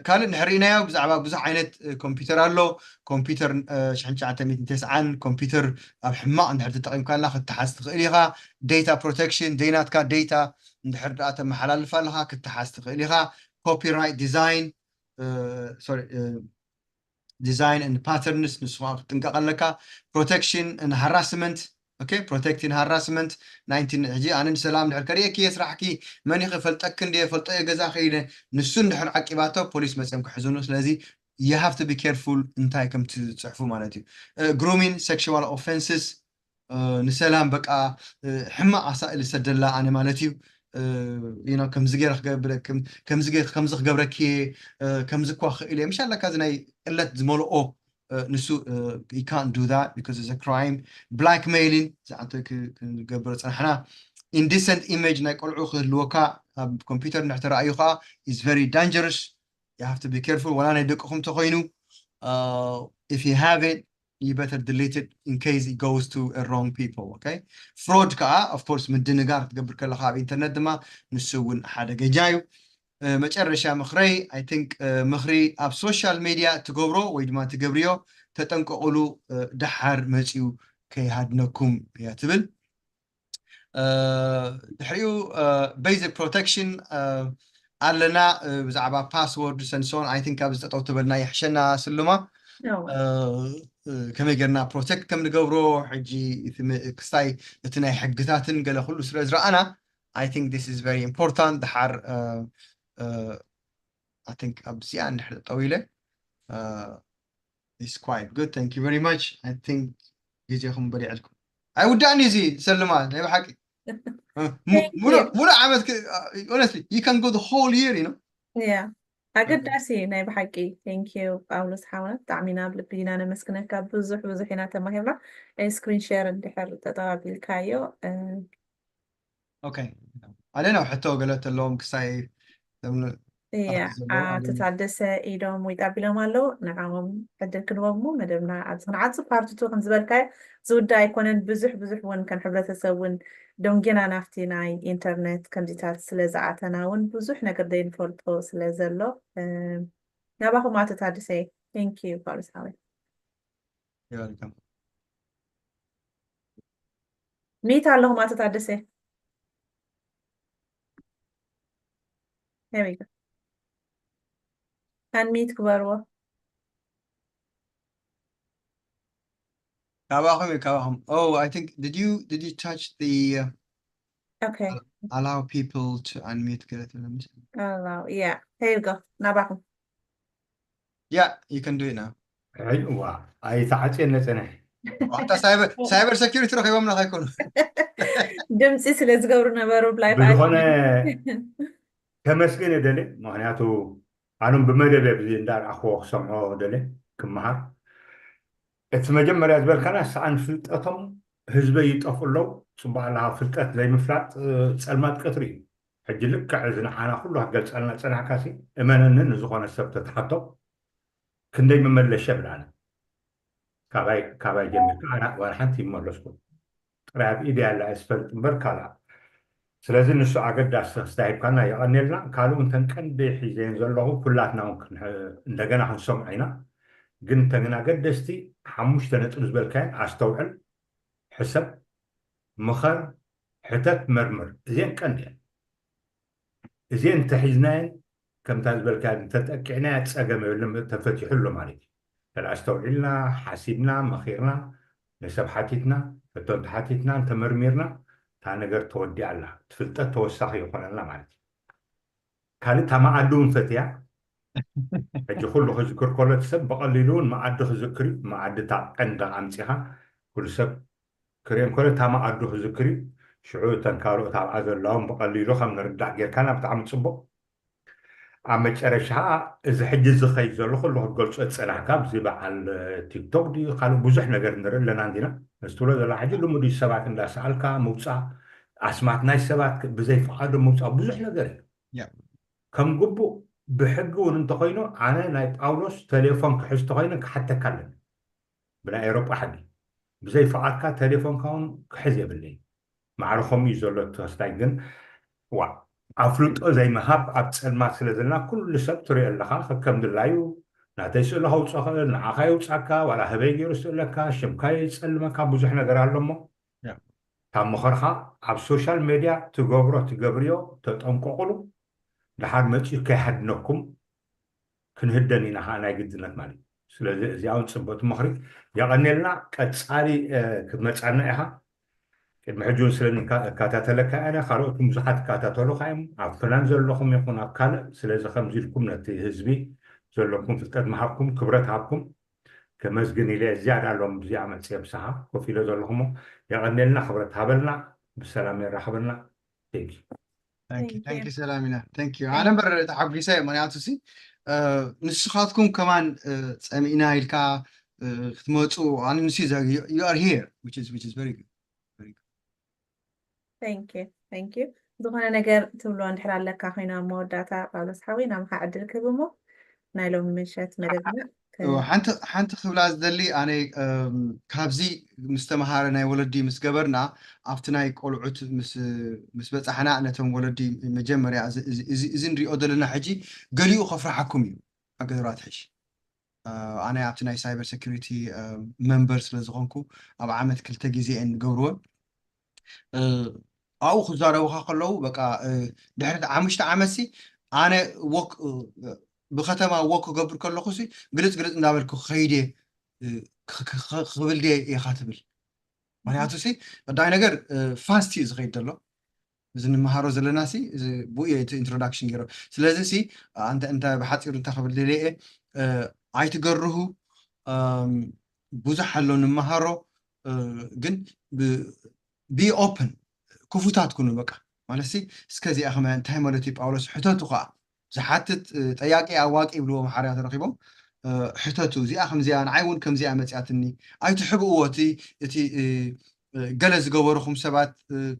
ካልእ እንድሕር ርኢናዮ ብዛዕባ ብዙሕ ዓይነት ኮምፒውተር ኣሎ። ኮምፒውተር ሽሕን ትሽዓተ ሚእትን ተስዓን ኮምፒውተር ኣብ ሕማቕ እንድሕር ተጠቒምካላ ክትሓዝ ትኽእል ኢኻ። ዴታ ፕሮቴክሽን ዘይናትካ ዴታ እንድሕር ደኣ ተመሓላልፍ ኣለኻ ክትሓዝ ትኽእል ኢኻ። ኮፒራይት ዲዛይን ዲዛይን ን ፓተርንስ ንስኻ ክትጥንቀቕ ኣለካ። ፕሮቴክሽን ን ሃራስመንት ኦኬ ፕሮቴክቲን ሃራስመንት ናይንቲን ሕጂ ኣነ ንሰላም ድሕር ከርእየኪ እየ ስራሕኪ መን ኢኺ ፈልጠኪ እንድየ ፈልጦ እየ ገዛ ከይደ ንሱ እንድሕር ዓቂባቶ ፖሊስ መፅዮም ክሕዙኑ ስለዚ you have to be careful እንታይ ከም ትፅሕፉ ማለት እዩ። ግሩሚን ሴክሽዋል ኦፌንስስ ንሰላም በቃ ሕማቕ ኣሳእል ዝሰደላ ኣነ ማለት እዩ። ከምዚ ገይረ ክገብረኪ ከምዚ ክገብረኪ እየ ከምዚ እኳ ክእል እየ ምሽ ኣለካ እዚ ናይ ቅለት ዝመልኦ ንሱ you can't do that because it's a crime. Blackmailing ዝኣንተ ክንገብር ፅናሕና። Indecent image ናይ ቆልዑ ክህልወካ ኣብ ኮምፒውተር ንሕተረኣዩ ከዓ is very dangerous. You have to be careful. ወላ ናይ ደቅኹም ተኮይኑ if you have it you better delete it in case it goes to a wrong people. Okay, fraud ከዓ of course ምድንጋር ክትገብር ከለካ ኣብ ኢንተርነት ድማ ንሱ እውን ሓደገኛ እዩ። መጨረሻ ምክረይ I think ምክሪ ኣብ social media ትገብሮ ወይ ድማ ትገብርዮ ተጠንቀቁሉ፣ ደሓር መፅዩ ከይሃድነኩም እያ ትብል። ድሕሪኡ basic protection ኣለና። ብዛዕባ password and so on I think ኣብዚ ጠጠው ትበልና ይሕሸና። ስልማ ከመይ ጌርና protect ከም ንገብሮ ሕጂ ክስታይ እቲ ናይ ሕግታትን ገለ ኩሉ ስለ ዝረኣና I think this is very important። ድሓር I think ኣብዚኣ እንድሕር ጠጠው ኢለ it's quite good. Thank you very much. I think ግዜኹም በሊዐልኩም። ኣይውዳእን እዩ እዚ። ሰልማ ናይ ብሓቂ ሙሉእ ዓመት honestly you can go the whole year you know. Yeah, ኣገዳሲ ናይ ብሓቂ። Thank you ጳውሎስ ሓውና፣ ብጣዕሚ ኢና ኣብ ልቢ ኢና ነመስግነካ። ብዙሕ ብዙሕ ኢና ተማሂርና። Screen share እንድሕር ተጠባቢልካዮ okay ኣለ ነው ሕቶ ገለ ተለዎም ክሳይ እያ ኣቶ ታደሰ ኢዶም ወይ ጣቢሎም ኣለዉ። ንዓኦም ዕድል ክንቦም እሞ መደብና ኣብዚ ክንዓጹ። ፓርት ቱ ከም ዝበልካዮ ዝውዳ ኣይኮነን። ብዙሕ ብዙሕ እውን ከም ሕብረተሰብ እውን ደንጌና ናብቲ ናይ ኢንተርነት ከምዚታት ስለ ዝኣተና እውን ብዙሕ ነገር ዘይንፈልጦ ስለ ዘሎ ናባኹም ኣቶ ታደሰ። Thank you ፓውሎስ ሓወይ። You're welcome. ሚት ኣለኹም ኣቶ ታደሰ። There we go. Unmute ግበርዎ። ካባኹም እዩ ካባኹም። Oh, I think did you did you touch the uh, Okay. Allow people to unmute ገለ ትብል? Allow, yeah. There you go. ናባኹም። Yeah, you can do it now. ሕዋ ኣይተዓፅየን ነፀንሐ ዋታ cyber cyber security ረኺቦምና ከይኮኑ ድምፂ ስለ ዝገብሩ ነበሩ ብላይ ብዝኾነ ከመስግን የደሊ። ምክንያቱ ኣኑም ብመደብ ብዚ እንዳርኣኽዎ ክሰምዖ ደለ ክመሃር። እቲ መጀመርያ ዝበልካና ሰኣን ፍልጠቶም ህዝበ ይጠፍኡ ኣለዉ። ፅቡቅ ኣለካ። ፍልጠት ዘይምፍላጥ ፀልማት ቀትሪ እዩ። ሕጂ ልክዕ እዚ ንዓና ኩሉ ክትገልፀልና ፀናሕካሲ እመነኒ ንዝኾነ ሰብ ተትሓቶ ክንደይ ምመለሸ ብላነ ካባይ ካባይ ጀሚርካ ኣና ዋላ ሓንቲ ይመለስኩ ጥራይ ኣብ ኢድ ያለ ኣይስፈልጥ እምበር ካልኣ ስለዚ ንሱ ኣገዳሲ ክስታ ሂብካና የቐኔልና ካልኡ እንተን ቀንዲ ሒዘን ዘለኹ ኩላትና እውን እንደገና ክንሰምዖ ኢና ግን እንተግን ኣገደስቲ ሓሙሽተ ነጥብ ዝበልካየን ኣስተውዕል ሕሰብ ምኸር ሕተት መርምር እዚአን ቀንዲ እየን እዚአን እንተሒዝናየን ከምታ ዝበልካ እንተጠቂዕናያ ፀገም የብልን ተፈቲሑ ኣሎ ማለት እዩ ተደኣ ኣስተውዒልና ሓሲብና መኺርና ንሰብ ሓቲትና ሕቶ እንተሓቲትና እንተመርሚርና እታ ነገር ተወዲኣ ኣላ እቲ ፍልጠት ተወሳኺ ይኾነልና ማለት እዩ ካልእ እታ መኣዲ እውን ፈትያ ሕጂ ኩሉ ክዝክር ከሎ እቲ ሰብ ብቐሊሉ እውን መኣዲ ክዝክር እዩ መኣዲ እታ ቀንዲ ኣምፂኻ ኩሉ ሰብ ክሪኦም ከሎ እታ መኣዱ ክዝክር እዩ ሽዑ እተን ካልኦት ኣብኣ ዘለዎም ብቐሊሉ ከም ንርዳእ ጌርካና ብጣዕሚ ፅቡቕ ኣብ መጨረሻ ከዓ እዚ ሕጂ ዝኸይድ ዘሎ ኩሉ ክትገልፆ ዝፀናሕካ ብዚ በዓል ቲክቶክ ድዩ ካልእ ብዙሕ ነገር ንርኢ ኣለና እንዲና እዚ ትብሎ ዘላ ሕጂ ልሙድ እዩ ሰባት እንዳሰኣልካ ምውፃእ ኣስማት ናይ ሰባት ብዘይፍቓዶም ምውፃእ ብዙሕ ነገር እዩ ከም ግቡእ ብሕጊ እውን እንተኮይኑ ኣነ ናይ ጳውሎስ ቴሌፎን ክሕዝ ተኮይነ ክሓተካ ኣለኒ ብናይ ኤሮጳ ሕጊ ብዘይ ፍቓድካ ቴሌፎንካ እውን ክሕዝ የብለይ ማዕረ ከምኡ እዩ ዘሎ ተወስዳይ ግን ዋ ኣፍልጦ ዘይምሃብ ኣብ ፀልማት ስለ ዘለና ኩሉ ሰብ ትሪኦ ኣለካ ከከም ድላዩ ናተይ ስእሊ ከውፅኦ ክእል ንዓኻ የውፃካ ዋላ ህበይ ገይሩ ስእለካ ሽምካ ይፀልመካ ብዙሕ ነገር ኣሎ እሞ ካብ ምኸርኻ ኣብ ሶሻል ሜድያ ትገብሮ ትገብርዮ ተጠንቀቑሉ ደሓር መፂኡ ከይሃድነኩም ክንህደን ኢና ከዓ ናይ ግድነት ማለት እዩ ስለዚ እዚኣ እውን ፅቡቅቲ ምኽሪ የቐኔልና ቀፃሊ ክትመፃና ኢኻ ቅድሚ ሕጂ እውን ስለ እከታተለካ እነ ካልኦት ብዙሓት ይከታተሉካ እዮም ኣብ ፍላን ዘለኹም ይኹን ኣብ ካልእ ስለዚ ከምዚ ኢልኩም ነቲ ህዝቢ ዘለኩም ፍልጠት ምሃብኩም ክብረት ሃብኩም ከመስግን ኢለ ዝያዳ ሎም ብዚኣ መፅየ ብስኻ ኮፍ ኢለ ዘለኹሞ የቐኔልና ክብረት ሃበልና ብሰላም የራኽበና ቴንኪ Thank you, thank you ሰላሚና thank you ኣነ በር ተሓጒሰ ምክንያቱ ሲ ንስኻትኩም ከማን ፀሚእና ኢልካ ክትመፁ ኣነ ንሱ you are here, which is which is very good. Thank you, thank you። ዝኾነ ነገር ትብሎ እንድሕር ኣለካ ኮይና መወዳእታ ጳውሎስ ሓወይ ናምኻ ዕድል ክህብ እሞ ናይ ሎሚ ምሸት መደብና ሓንቲ ክብላ ዝደሊ ኣነ ካብዚ ምስ ተምሃረ ናይ ወለዲ ምስ ገበርና ኣብቲ ናይ ቆልዑት ምስ በፃሕና ነቶም ወለዲ መጀመርያ እዚ ንሪኦ ዘለና ሕጂ ገሊኡ ከፍርሓኩም እዩ ኣገራት ሕሽ ኣነ ኣብቲ ናይ cyber security member ስለ ዝኾንኩ ኣብ ዓመት ክልተ ግዜ እየን ዝገብርወን ኣብኡ ክዛረቡካ ከለዉ በቃ ድሕሪ ሓሙሽተ ዓመት ሲ ኣነ ወክ ብከተማ ወክ ክገብር ከለኹ ሲ ግልፅ ግልፅ እንዳበልኩ ክኸይድ እየ ክብል ድየ ኢኻ ትብል ምክንያቱ ሲ ቀዳይ ነገር fast እዩ ዝኸይድ ዘሎ እዚ ንምሃሮ ዘለና ሲ ብኡ እቲ introduction ገይሮ ስለዚ ሲ እንተ ብሓፂሩ እንታይ ክብል ደልየ ኣይትገርሁ ብዙሕ ኣሎ ንምሃሮ ግን be open ክፉታት ኩኑ በቃ ማለት ሲ እስከዚኣ ከመ እንታይ ማለት እዩ ጳውሎስ ሕተቱ ከዓ ዝሓትት ጠያቂ ኣዋቂ ይብልዎም ሓርያት ረኪቦም ሕተቱ እዚኣ ከምዚኣ ንዓይ እውን ከምዚኣ መፅያትኒ ኣይትሕብእዎ እቲ እቲ ገለ ዝገበርኹም ሰባት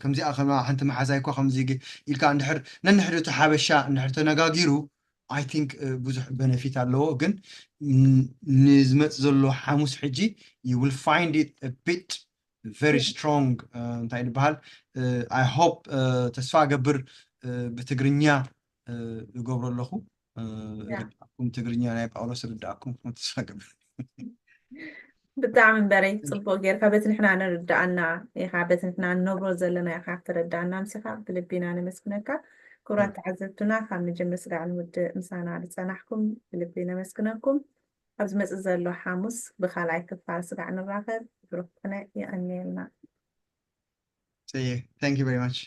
ከምዚኣ ከማ ሓንቲ መሓዛይ እኳ ከምዚ ኢልካ እንድሕር ነንሕድቱ ሓበሻ እንድሕር ተነጋጊሩ I think ብዙሕ benefit ኣለዎ ግን ንዝመፅ ዘሎ ሓሙስ ሕጂ you will find it a bit very strong እንታይ ዝበሃል I hope ተስፋ ገብር ብትግርኛ ዝገብሮ ኣለኹ ርዳእኩም ትግርኛ ናይ ጳውሎስ ርዳእኩም ተስፋ ገብር ብጣዕሚ እምበረይ ፅቡቅ ጌርካ በቲ ንሕና ንርዳኣና ኢኻ በቲ ንሕና ንነብሮ ዘለና ኢኻ ክትረዳኣና ምሲኻ ብልቢና ነመስግነካ ክቡራት ተዓዘብትና ካብ ንጅምር ስጋዕ ንውድእ ምሳና ዝፀናሕኩም ብልቢ ነመስግነኩም ኣብ ዝመፅእ ዘሎ ሓሙስ ብካልኣይ ክፋል ስጋዕ ንራኸብ ብሩክ ቅነ የቐንየልና Thank you very much.